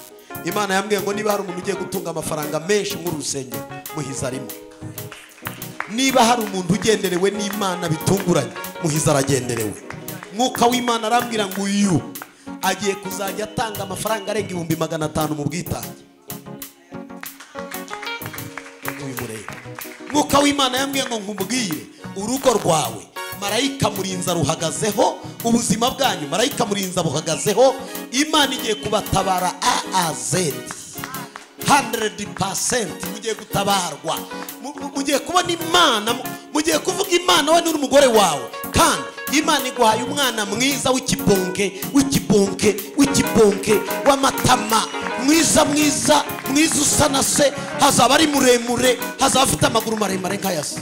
Imana yambwiye ngo niba hari umuntu ugiye gutunga amafaranga menshi muri urusengero, Muhizi arimo. Niba hari umuntu ugenderewe n'Imana bitunguranye, Muhizi aragenderewe. Mwuka w'Imana arambwira ngo uyu agiye kuzajya atanga amafaranga arenga 500,000 mu bwitange. Uyu murebe. Mwuka w'Imana yambwiye ngo nkubwire urugo rwawe marayika murinza ruhagazeho, ubuzima bwanyu marayika murinza buhagazeho. Imana igiye kubatabara A a Z 100%. Mugiye gutabarwa, mugiye kubona Imana, mugiye kuvuga Imana we n'umugore wawe. Kandi Imana iguhaye umwana mwiza w'ikibonke, w'ikibonke, w'ikibonke, w'amatama mwiza mwiza mwiza usa na se. Hazaba ari muremure, hazaba afite amaguru maremare nk'aya se.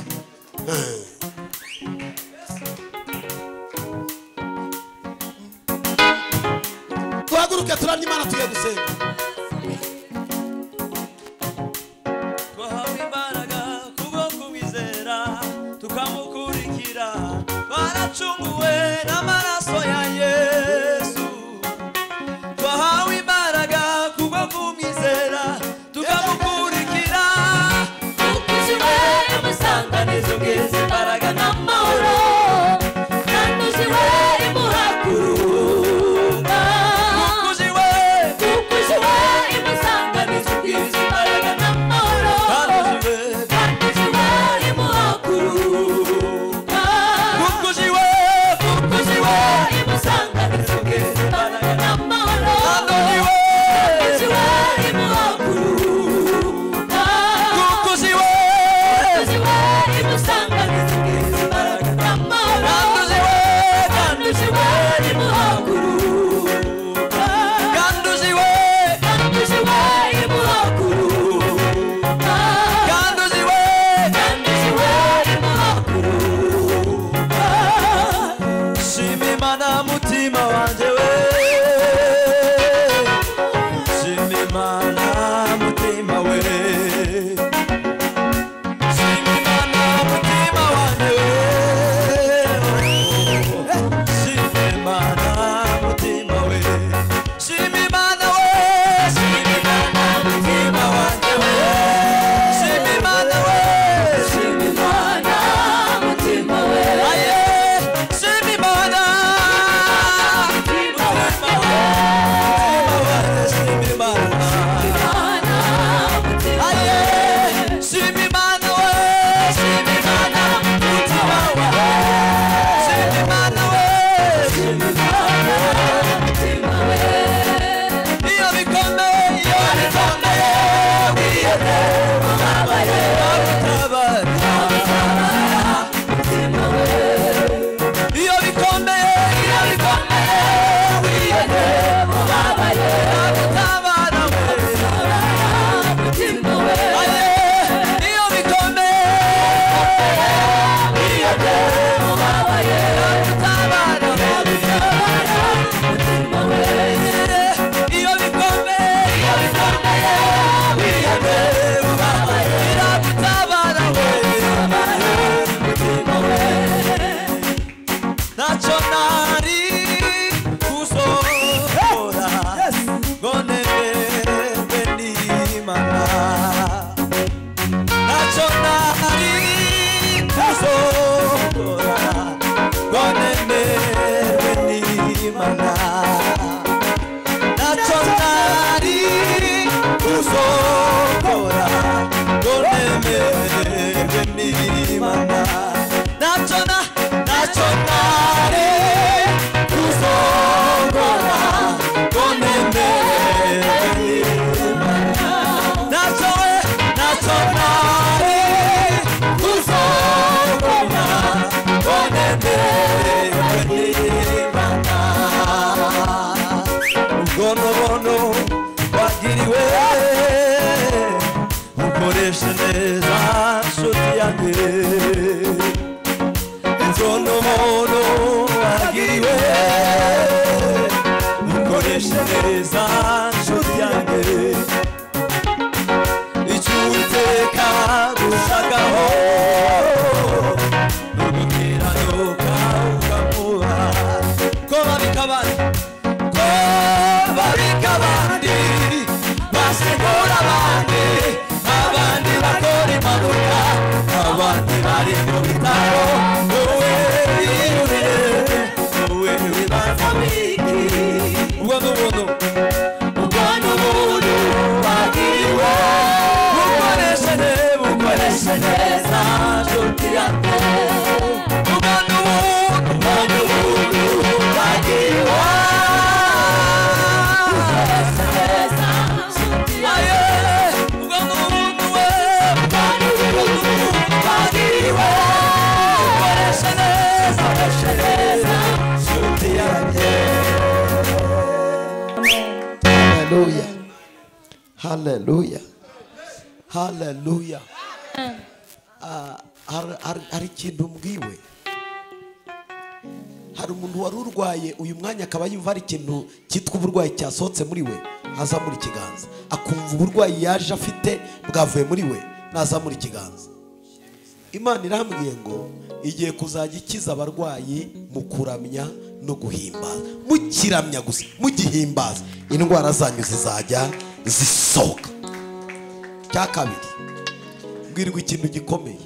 Tuhaguruke turamye Imana tugiye gusenga. Twahawe imbaraga kubwo kumwizera tukamukurikira, twaracunguwe n'amaraso ya Yesu. Twahawe imbaraga kubwo kumwizera tukamukurikira. Ukuziwe imusanganiza ubwiza imbaraga n'amahoro, kandi imuha kuruhuka. Ukuziwe, Ukuziwe imusanganiza ubwiza imbaraga n'amahoro, kandi imuha kuruhuka. Ukuziwe, Ukuziwe imusanganiza ubwiza imbaraga n'amahoro, kandi imuha kuruhuka. Ukuziwe, Ukuziwe imusanganiza ubwiza imbaraga n'amahoro, imuha kuruhuka. Kanduziwe, Kanduziwe imuha kuruhuka. kanduziwe, Kanduziwe imuha kuruhuka. Shima Imana mutima wanje we, shima Imana mutima we, shima Imana mutima wanje we, shima Imana mutima we, shima Imana we, shima Imana mutima wanje we, shima Imana we, Shima Imana mutima we. aye, shima Imana Mutima wanjye we. mutima wanjye, shima Imana. Imana mutima Uvura abandi, abandi bakora impanuka, abandi bari mu bitaro, wowe wiyubire, wowe wibaza wiki. Ubwo n'ubuntu, ubwo n'ubuntu wagiriwe, bukoreshe neza nshuti yanjye. Ubwo n'ubuntu, ubwo n'ubuntu wagiriwe, bukoreshe neza nshuti yanjye. Ubwo n'ubuntu we, ubwo n'ubuntu wagiriwe, bukoreshe neza, bukoreshe neza nshuti yanjye. Haleluya, haleluya, haleluya. Hari ikintu mbwiwe. Hari umuntu wari urwaye uyu mwanya akaba yumva hari ikintu cyitwa uburwayi cyasohotse muri we, azamura ikiganza akumva uburwayi yaje afite bwavuye muri we, nazamura ikiganza. Imana irambwiye ngo igiye kuzajya ikiza abarwayi mu kuramya no guhimbaza. Mukiramya gusa, mugihimbaza, indwara zanyu zizajya zisohoka. Cya kabiri, mbwirwa ikintu gikomeye.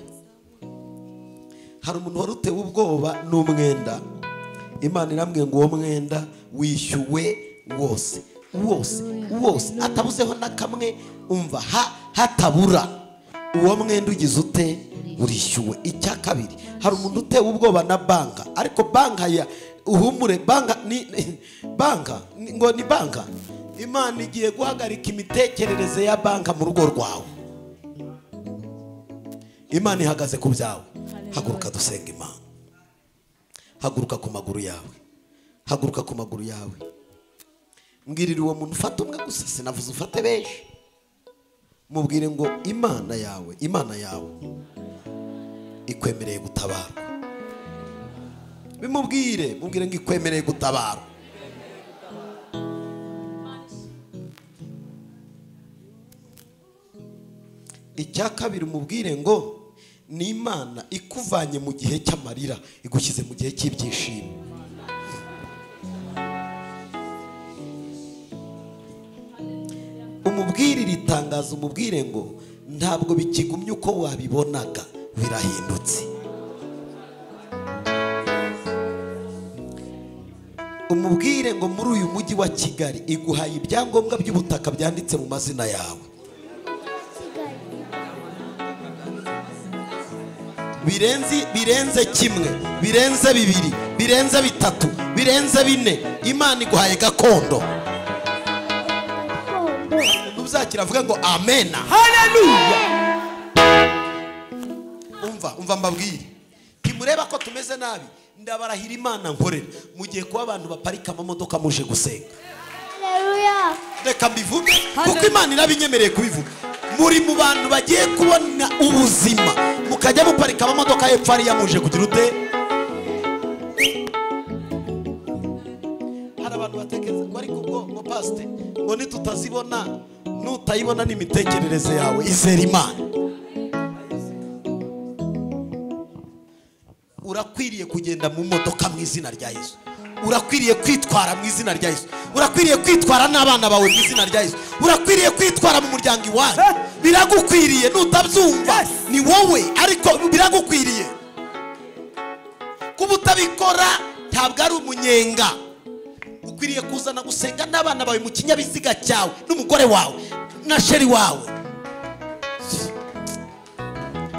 Hari umuntu wari utewe ubwoba n'umwenda. Imana irambwiye ngo uwo mwenda wishyuwe wose, wose, wose, atabuzeho na kamwe. Umva, hatabura uwo mwenda ugize ute, urishyuwe. Icya kabiri, hari umuntu utewe ubwoba na banka, ariko banka ya uhumure, banka ni banka ngo ni banka. Imana igiye guhagarika imitekerereze ya banka mu rugo rwawe. Imana ihagaze ku byawe. Haguruka dusenga Imana. Haguruka ku maguru yawe, haguruka ku maguru yawe. Mbwirira uwo muntu, ufate umwe gusa, sinavuze ufate benshi. Mubwire ngo Imana yawe, Imana yawe ikwemereye gutabarwa. Bimubwire, mubwire ngo ikwemereye gutabarwa. Icya kabiri, umubwire ngo ni Imana ikuvanye mu gihe cy'amarira igushyize mu gihe cy'ibyishimo. Umubwire iri tangazo, umubwire ngo ntabwo bikigumye uko wabibonaga, birahindutse. Umubwire ngo muri uyu mujyi wa Kigali iguhaye ibyangombwa by'ubutaka byanditse mu mazina yawe. Birenze kimwe, birenze bibiri, birenze bitatu, birenze bine. Imana iguhaye gakondo. Uzakira avuga ngo amena. Haleluya. Umva, umva mbabwire, ntimureba ko tumeze nabi, ndabarahira Imana nkorera, mugiye kuba abantu baparika amamodoka muje gusenga. Haleluya. Reka mbivuge kuko Imana irabinyemereye kubivuga. Muri mu bantu bagiye kubona ubuzima, mukajya muparika amamodoka hepfo hariya muje kugira ute. Hari abantu batekereza ngo ariko ubwo ngo pasite ngo nitutazibona, nutayibona n'imitekerereze yawe, izera Imana. Urakwiriye kugenda mu modoka mu izina rya Yesu. Urakwiriye kwitwara mu izina rya Yesu. Urakwiriye kwitwara n'abana bawe mu izina rya Yesu. Urakwiriye kwitwara mu muryango iwanyu. Biragukwiriye, nutabyumva ni wowe, ariko biragukwiriye. Kuba utabikora ntabwo ari umunyenga. Ukwiriye kuzana gusenga n'abana bawe mu kinyabiziga cyawe, n'umugore wawe, na sheri wawe.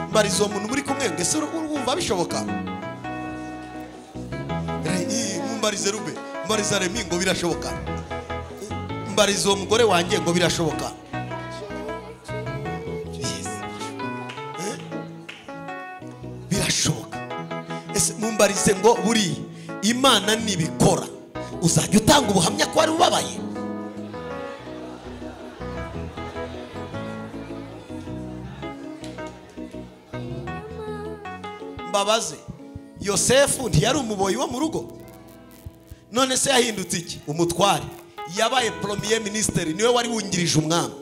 Mbariza uwo muntu muri kumwe ngo ese urumva bishoboka? Mbarize Rube, mbariza Remi ngo birashoboka. Mbariza uwo mugore wanjye ngo birashoboka. Birashoboka. Ese mumbarize ngo buri Imana nibikora, uzajya utanga ubuhamya ko wari ubabaye? Mbabaze, Yosefu ntiyari umuboyi wo mu rugo? None se yahindutse iki? Umutware. Yabaye premier minister, niwe wari wungirije umwami.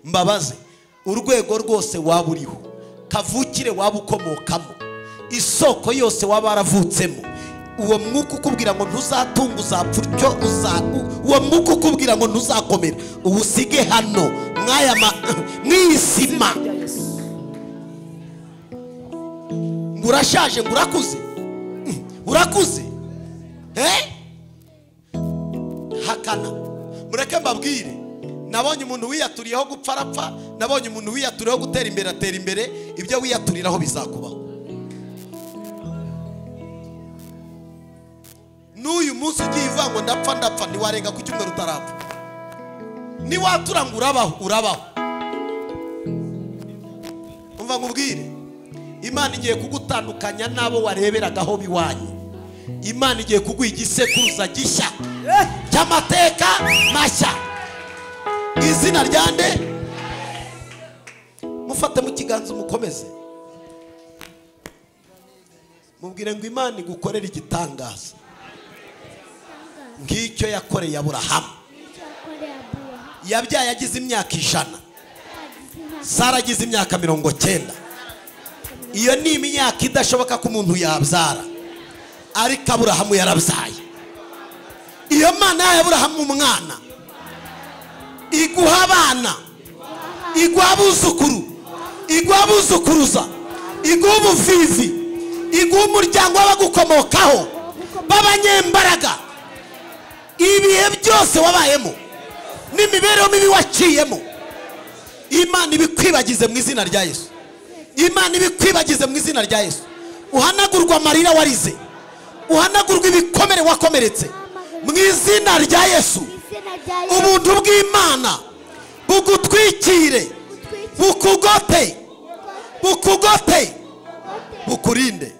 Mbabaze, urwego rwose waba uriho, kavukire waba ukomokamo, isoko yose waba waravutsemo, uwo mwuka ukubwira ngo ntuzatunga uzapfa utyo, uwo mwuka ukubwira ngo ntuzakomera, uwusige hano. Mwaya mwisima. Ngurashaje ngurakuze. Urakuze. Hakana. Mureke mbabwire. Nabonye umuntu wiyaturiyeho gupfa arapfa, nabonye umuntu wiyaturiyeho gutera imbere atera imbere, ibyo wiyaturiraho bizakubaho. N'uyu munsi ugiye uvuga ngo ndapfa ndapfa ntiwarenga ku cyumweru utarapfa. Niwatura ngo urabaho urabaho. Umva nkubwire, Imana igiye kugutandukanya n'abo wareberagaho biwanyu. Imana igiye kuguha igisekuruza gishya cy'amateka mashya. Izina ryande mufate mu kiganza umukomeze, mubwire ngo Imana igukorere igitangaza ngicyo yakoreye Aburahamu. Yabyaye agize imyaka 100, Sara agize imyaka 90. Iyo ni imyaka idashoboka ko umuntu yabyara, ariko Aburahamu yarabyaye. Iyo Mana ya Aburahamu umwana iguha abana, iguha abuzukuru, iguha abuzukuruza, iguha ubuvivi, iguha umuryango w'abagukomokaho b'abanyembaraga. Ibihe byose wabayemo n'imibereho mibi waciyemo, Imana ibikwibagize mu izina rya Yesu. Imana ibikwibagize mu izina rya Yesu. Uhanagurwa amarira warize, uhanagurwa ibikomere wakomeretse mu izina rya Yesu. Ubuntu bw'Imana bugutwikire, bukugote, bukugote, bukurinde.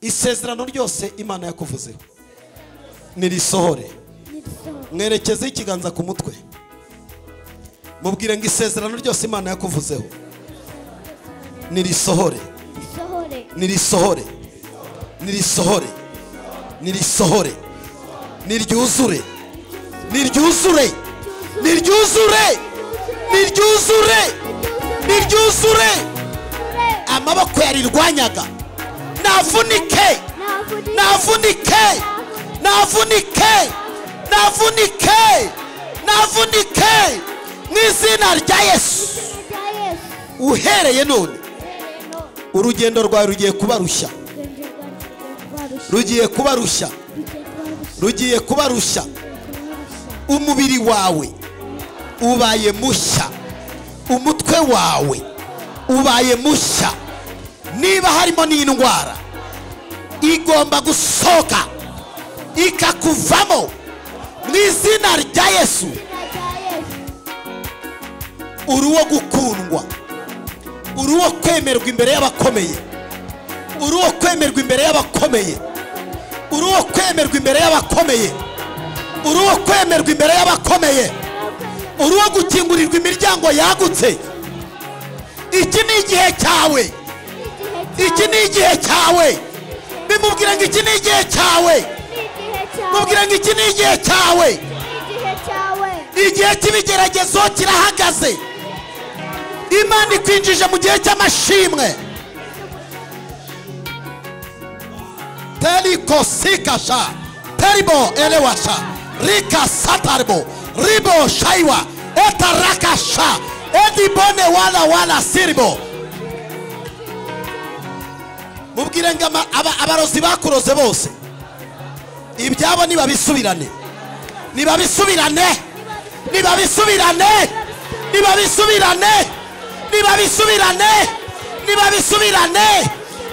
Isezerano ryose Imana yakuvuzeho nirisohore. Mwerekeze ikiganza ku mutwe, mubwire ngo isezerano ryose Imana yakuvuzeho nirisohore, nirisohore, nirisohore, nirisohore, niryuzure, niryuzure, niryuzure, niryuzure, niryuzure. Amaboko yarirwanyaga navunike, navunike, navunike, navunike, navunike mu izina rya Yesu. Uhereye none urugendo rwawe rugiye kuba rushya, rugiye kuba rushya, rugiye kuba rushya. Umubiri wawe ubaye mushya, umutwe wawe ubaye mushya. Niba harimo n'indwara igomba gusohoka ikakuvamo mu izina rya Yesu. Uri uwo gukundwa, uri uwo kwemerwa imbere y'abakomeye, uri uwo kwemerwa imbere y'abakomeye, uri uwo kwemerwa imbere y'abakomeye, uri uwo kwemerwa imbere y'abakomeye, uri uwo gukingurirwa imiryango yagutse. Iki ni igihe cyawe, iki ni igihe cyawe. Bimubwira ngo iki ni igihe cyawe, mubwira ngo iki ni igihe cyawe. Igihe cy'ibigeragezo kirahagaze. Imana ikwinjije mu gihe cy'amashimwe. Terikosikasha teribo elewasha rika satarbo ribo shaiwa etarakasha edibone wala wala siribo. Mubwire ngo abarozi bakuroze bose ibyabo nibabisubirane, nibabisubirane, nibabisubirane, nibabisubirane, nibabisubirane, nibabisubirane,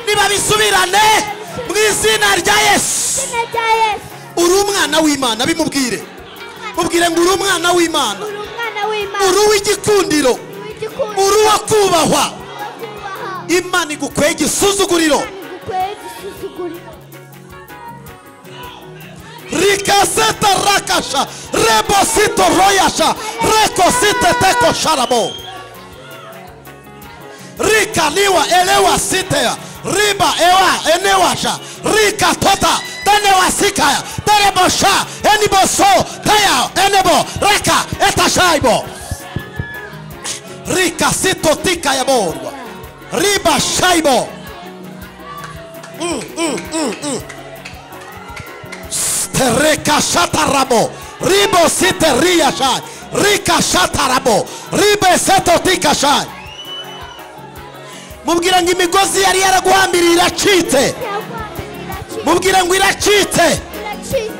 nibabisubirane mu izina rya Yesu. Uri umwana w'Imana, bimubwire, mubwire ngo uri umwana w'Imana, uri uw'igikundiro, uri uwo kubahwa. Imana igukweye igisuzuguriro. Rikaseta rakasha rebosito royasha rekosite teko sharabo rikaliwa elewa sitea riba ewa enewasha rika tota tenewa sikaya terebosha eniboso taya enebo reka etashaibo rikasito tika yaborwa riba shaibo. Reka shatarabo Ribo site riya shai. Rika shatarabo. Ribe seto tika shai. Mubwira ngo imigozi yari yaraguhambiriye iracitse. Mubwira ngo iracitse.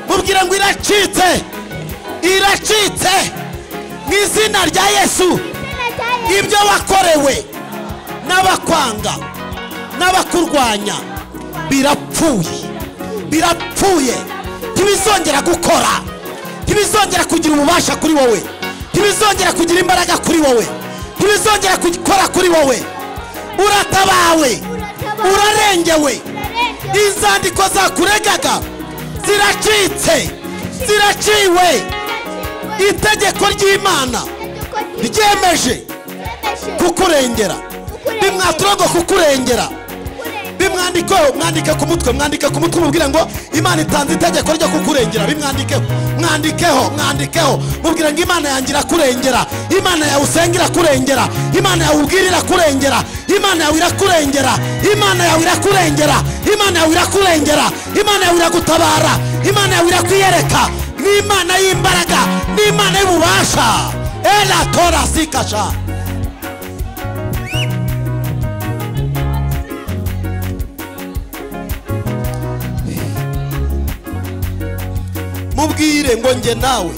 Mubwira ngo iracitse. Iracitse. Mu izina rya Yesu. Ibyo wakorewe n'abakwanga n'abakurwanya birapfuye. Birapfuye. Ntibizongera gukora. Ntibizongera kugira ububasha kuri wowe. Ntibizongera kugira imbaraga kuri wowe. Ntibizongera gukora kuri wowe. Uratabawe. Urarengewe. Inzandiko zakuregaga ziracitse. Ziraciwe. Itegeko ry'Imana ryemeje kukurengera. Bimwaturogo kukurengera. Bimwandikeho, mwandike ku mutwe, mwandike ku mutwe mubwire ngo Imana itanze itegeko ryo kukurengera. Bimwandikeho, mwandikeho, mwandikeho. Mubwire ngo Imana yanjye irakurengera. Imana yawe usenga irakurengera. Imana yawe ubwira irakurengera. Imana yawe irakurengera. Imana yawe irakurengera. Imana yawe irakurengera. Imana yawe iragutabara. Imana yawe irakwiyereka. Ni Imana y'imbaraga, ni Imana y'ububasha. Ela tora sikasha. Mubwire ngo nge nawe,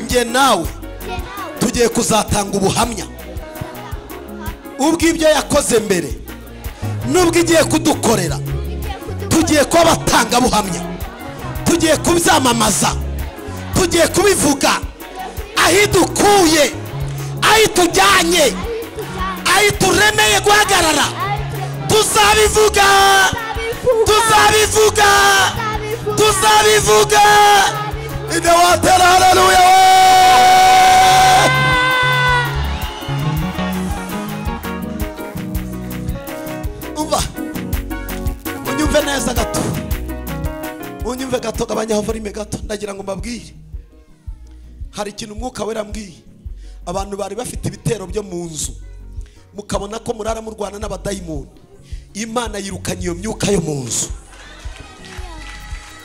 nge nawe tugiye kuzatanga ubuhamya ubw'ibyo yakoze mbere nubwo igiye kudukorera. Tugiye kuba abatangabuhamya, tugiye kubyamamaza, tugiye kubivuga aho idukuye, aho itujyanye, aho ituremeye guhagarara. Tuzabivuga, tuzabivuga, tuzabivuga. Ide watera haleluya. Umva, unyumve neza gato, unyumve gato, gabanya volume gato. Ndagira ngo mbabwire, hari ikintu umwuka wera ambwiye. Abantu bari bafite ibitero byo mu nzu, mukabona ko murara murwana n'abadayimoni. Imana yirukanye iyo myuka yo mu nzu.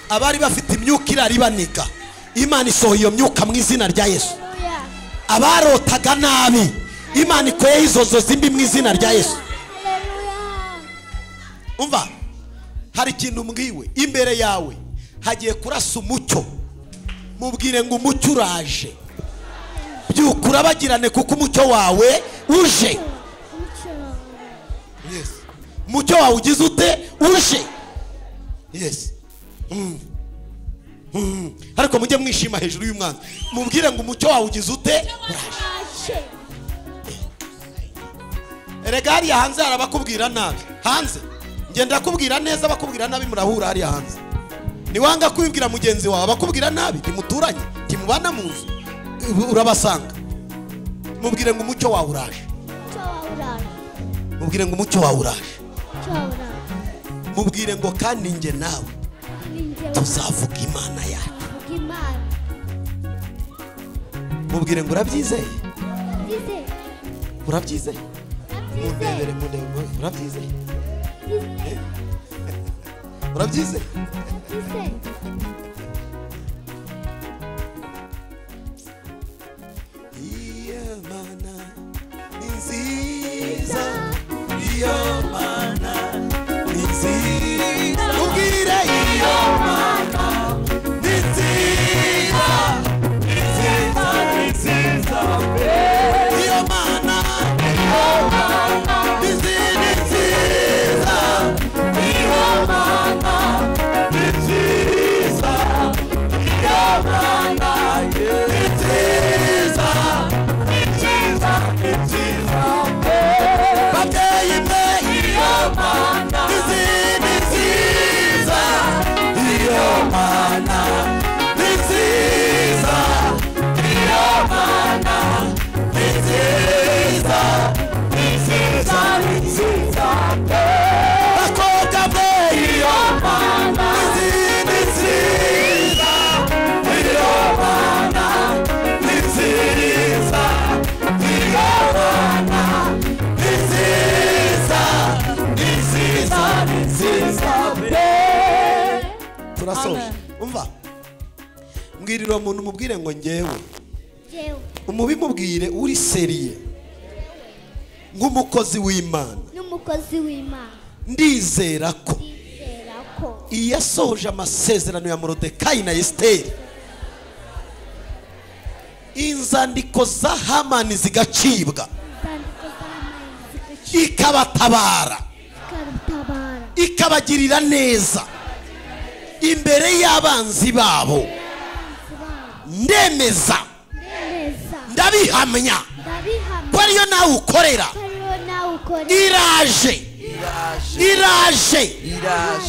Abari bafite imyuka iraribaniga, Imana isohoye iyo myuka mu izina rya Yesu. Abarotaga nabi, Imana ikoye izo nzozi mbi mu izina rya Yesu. Umva, hari ikintu mbwiwe. Imbere yawe hagiye kurasa umucyo. Mubwire ngo umucyo uraje. Byuka urabagirane kuko umucyo wawe uje. Yes. Umucyo wawe ugize ute? Uje. Yes. Ariko mujye mwishima hejuru y'umwanzi. Mubwire ngo umucyo wawe ugize ute? Uraje. Erega hariya hanze harabakubwira nabi. Hanze ngenda kubwira neza, bakubwira nabi, murahura hariya hanze. Niwanga kwibwira mugenzi wawe bakubwira nabi, ntimuturanye, ntimubana mu nzu, urabasanga. Mubwire ngo umucyo wawe uraje. Mubwire ngo umucyo wawe uraje. Mubwire ngo kandi nge nawe tuzavuga Imana yacu. Mubwire ngo urabyizeye? Urabyizeye? Mundebere, mundebere, urabyizeye? Urabyizeye? Iyo Mana ni nziza, iyo Mana ni nziza. Mubwire iyo Mana ni nziza, ni nziza, ni nziza. Iyo Mana, iyo Mana ni nziza, iyo Mana ni nziza, iyo Mana ni nziza, ni nziza, ni nziza. Babyeyi mwe, iyo Mana ni nziza, iyo Mana ni nziza, iyo Mana ni nziza, ni nziza, ni nziza. Bakobwa mwe, iyo Mana ni nziza, iyo Mana ni nziza, iyo Mana ni nziza, ni nziza, ni nziza. Turasoje. Umva, mu Mbwirira umuntu umubwire ngo ngewe. Umubimubwire uri seriye. Nk'umukozi w'Imana. N'umukozi w'Imana. Ndizera ko iyasohoje amasezerano ya Moridekayi na Esiteri, inzandiko za Hamani zigacibwa, ikabatabara, ikabagirira neza imbere y'abanzi babo. Ndemeza, ndabihamya ko ariyo nawe ukorera. Iraje, iraje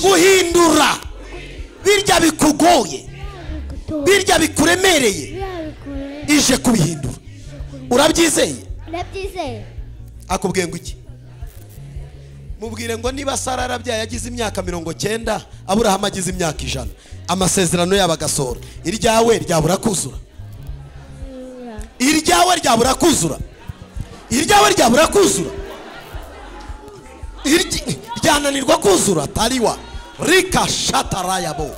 guhindura birya bikugoye, birya bikuremereye, ije kubihindura. Urabyizeye? Ndabyizeye. Akubwiye ngo iki? Mubwire ngo niba Sara yarabyaye agize imyaka 90, Aburahamu agize imyaka 100, amasezerano yabo agasohora, iryawe ryabura kuzura. Iryawe ryabura kuzura. Iryawe ryabura kuzura. Ryananirwa kuzura. Tariwa rika shatarayabo.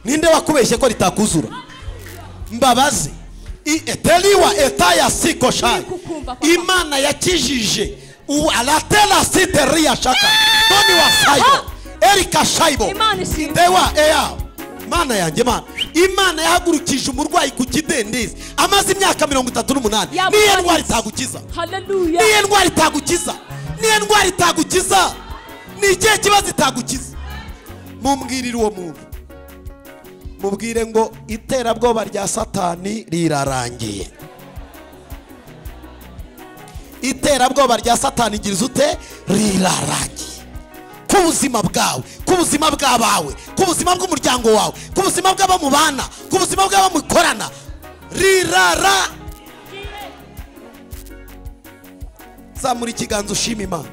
Ninde wakubeshye ko ritakuzura? Mbabazi. Eteliwa etaya siko shai. Imana yakijije u alatela siteria shaka. Toni wa saibo. Erika shaibo. Dewa ea. Mana yanjye mana. Imana yahagurukije umurwayi ku kidendezi amaze imyaka 38. Niye ndwara itagukiza. Haleluya. Niye ndwara itagukiza. Niye ndwara itagukiza. Ni ikihe kibazo itagukiza? Mumbwirire uwo muntu. Mubwire ngo iterabwoba rya Satani rirarangiye. Iterabwoba rya Satani giriza ute? Rirarangiye. Ku buzima bwawe, ku buzima bw'abawe, ku buzima bw'umuryango wawe, ku buzima bw'abamubana, ku buzima bw'abamukorana, rirara. Zamura ikiganza ushima Imana.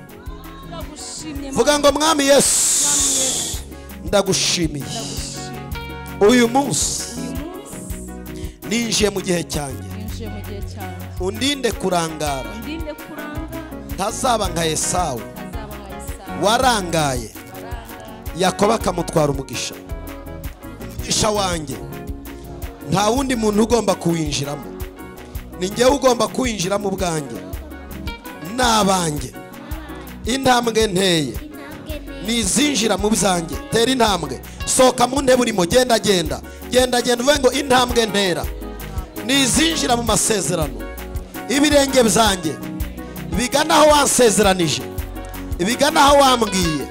Vuga ngo Mwami Yesu, ndagushimiye. Uyu munsi ninjiye mu gihe cyanjye, undinde kurangara, ntazaba nka Esawu warangaye, Yakobo akamutwara umugisha. Umugisha wanjye nta wundi muntu ugomba kuwinjiramo, ni njyewe ugomba kuwinjiramo ubwanjye n'abanjye. Intambwe nteye nizinjira mu byanjye. Tera intambwe, sohoka mu ntebe urimo, genda genda genda genda, uvuge ngo intambwe ntera nizinjira mu masezerano. Ibirenge byanjye bigana aho wansezeranije, bigana aho wambwiye.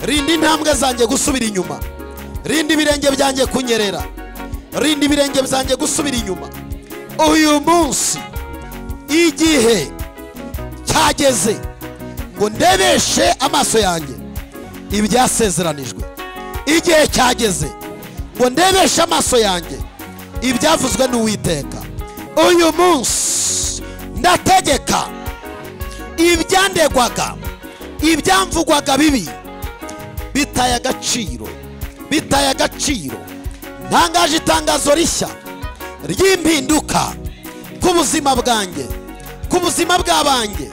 Rinda intambwe zanjye gusubira inyuma, rinda ibirenge byanjye kunyerera, rinda ibirenge byanjye gusubira inyuma. Uyu munsi igihe cyageze ngo ndebeshe amaso yanjye ibyasezeranijwe. Igihe cyageze ngo ndebeshe amaso yanjye ibyavuzwe n'Uwiteka. Uyu munsi ndategeka ibyandegwaga, ibyamvugwaga bibi bitaye agaciro, bitaye agaciro. Ntangaje itangazo rishya ry'impinduka ku buzima bwanjye, ku buzima bw'abanjye,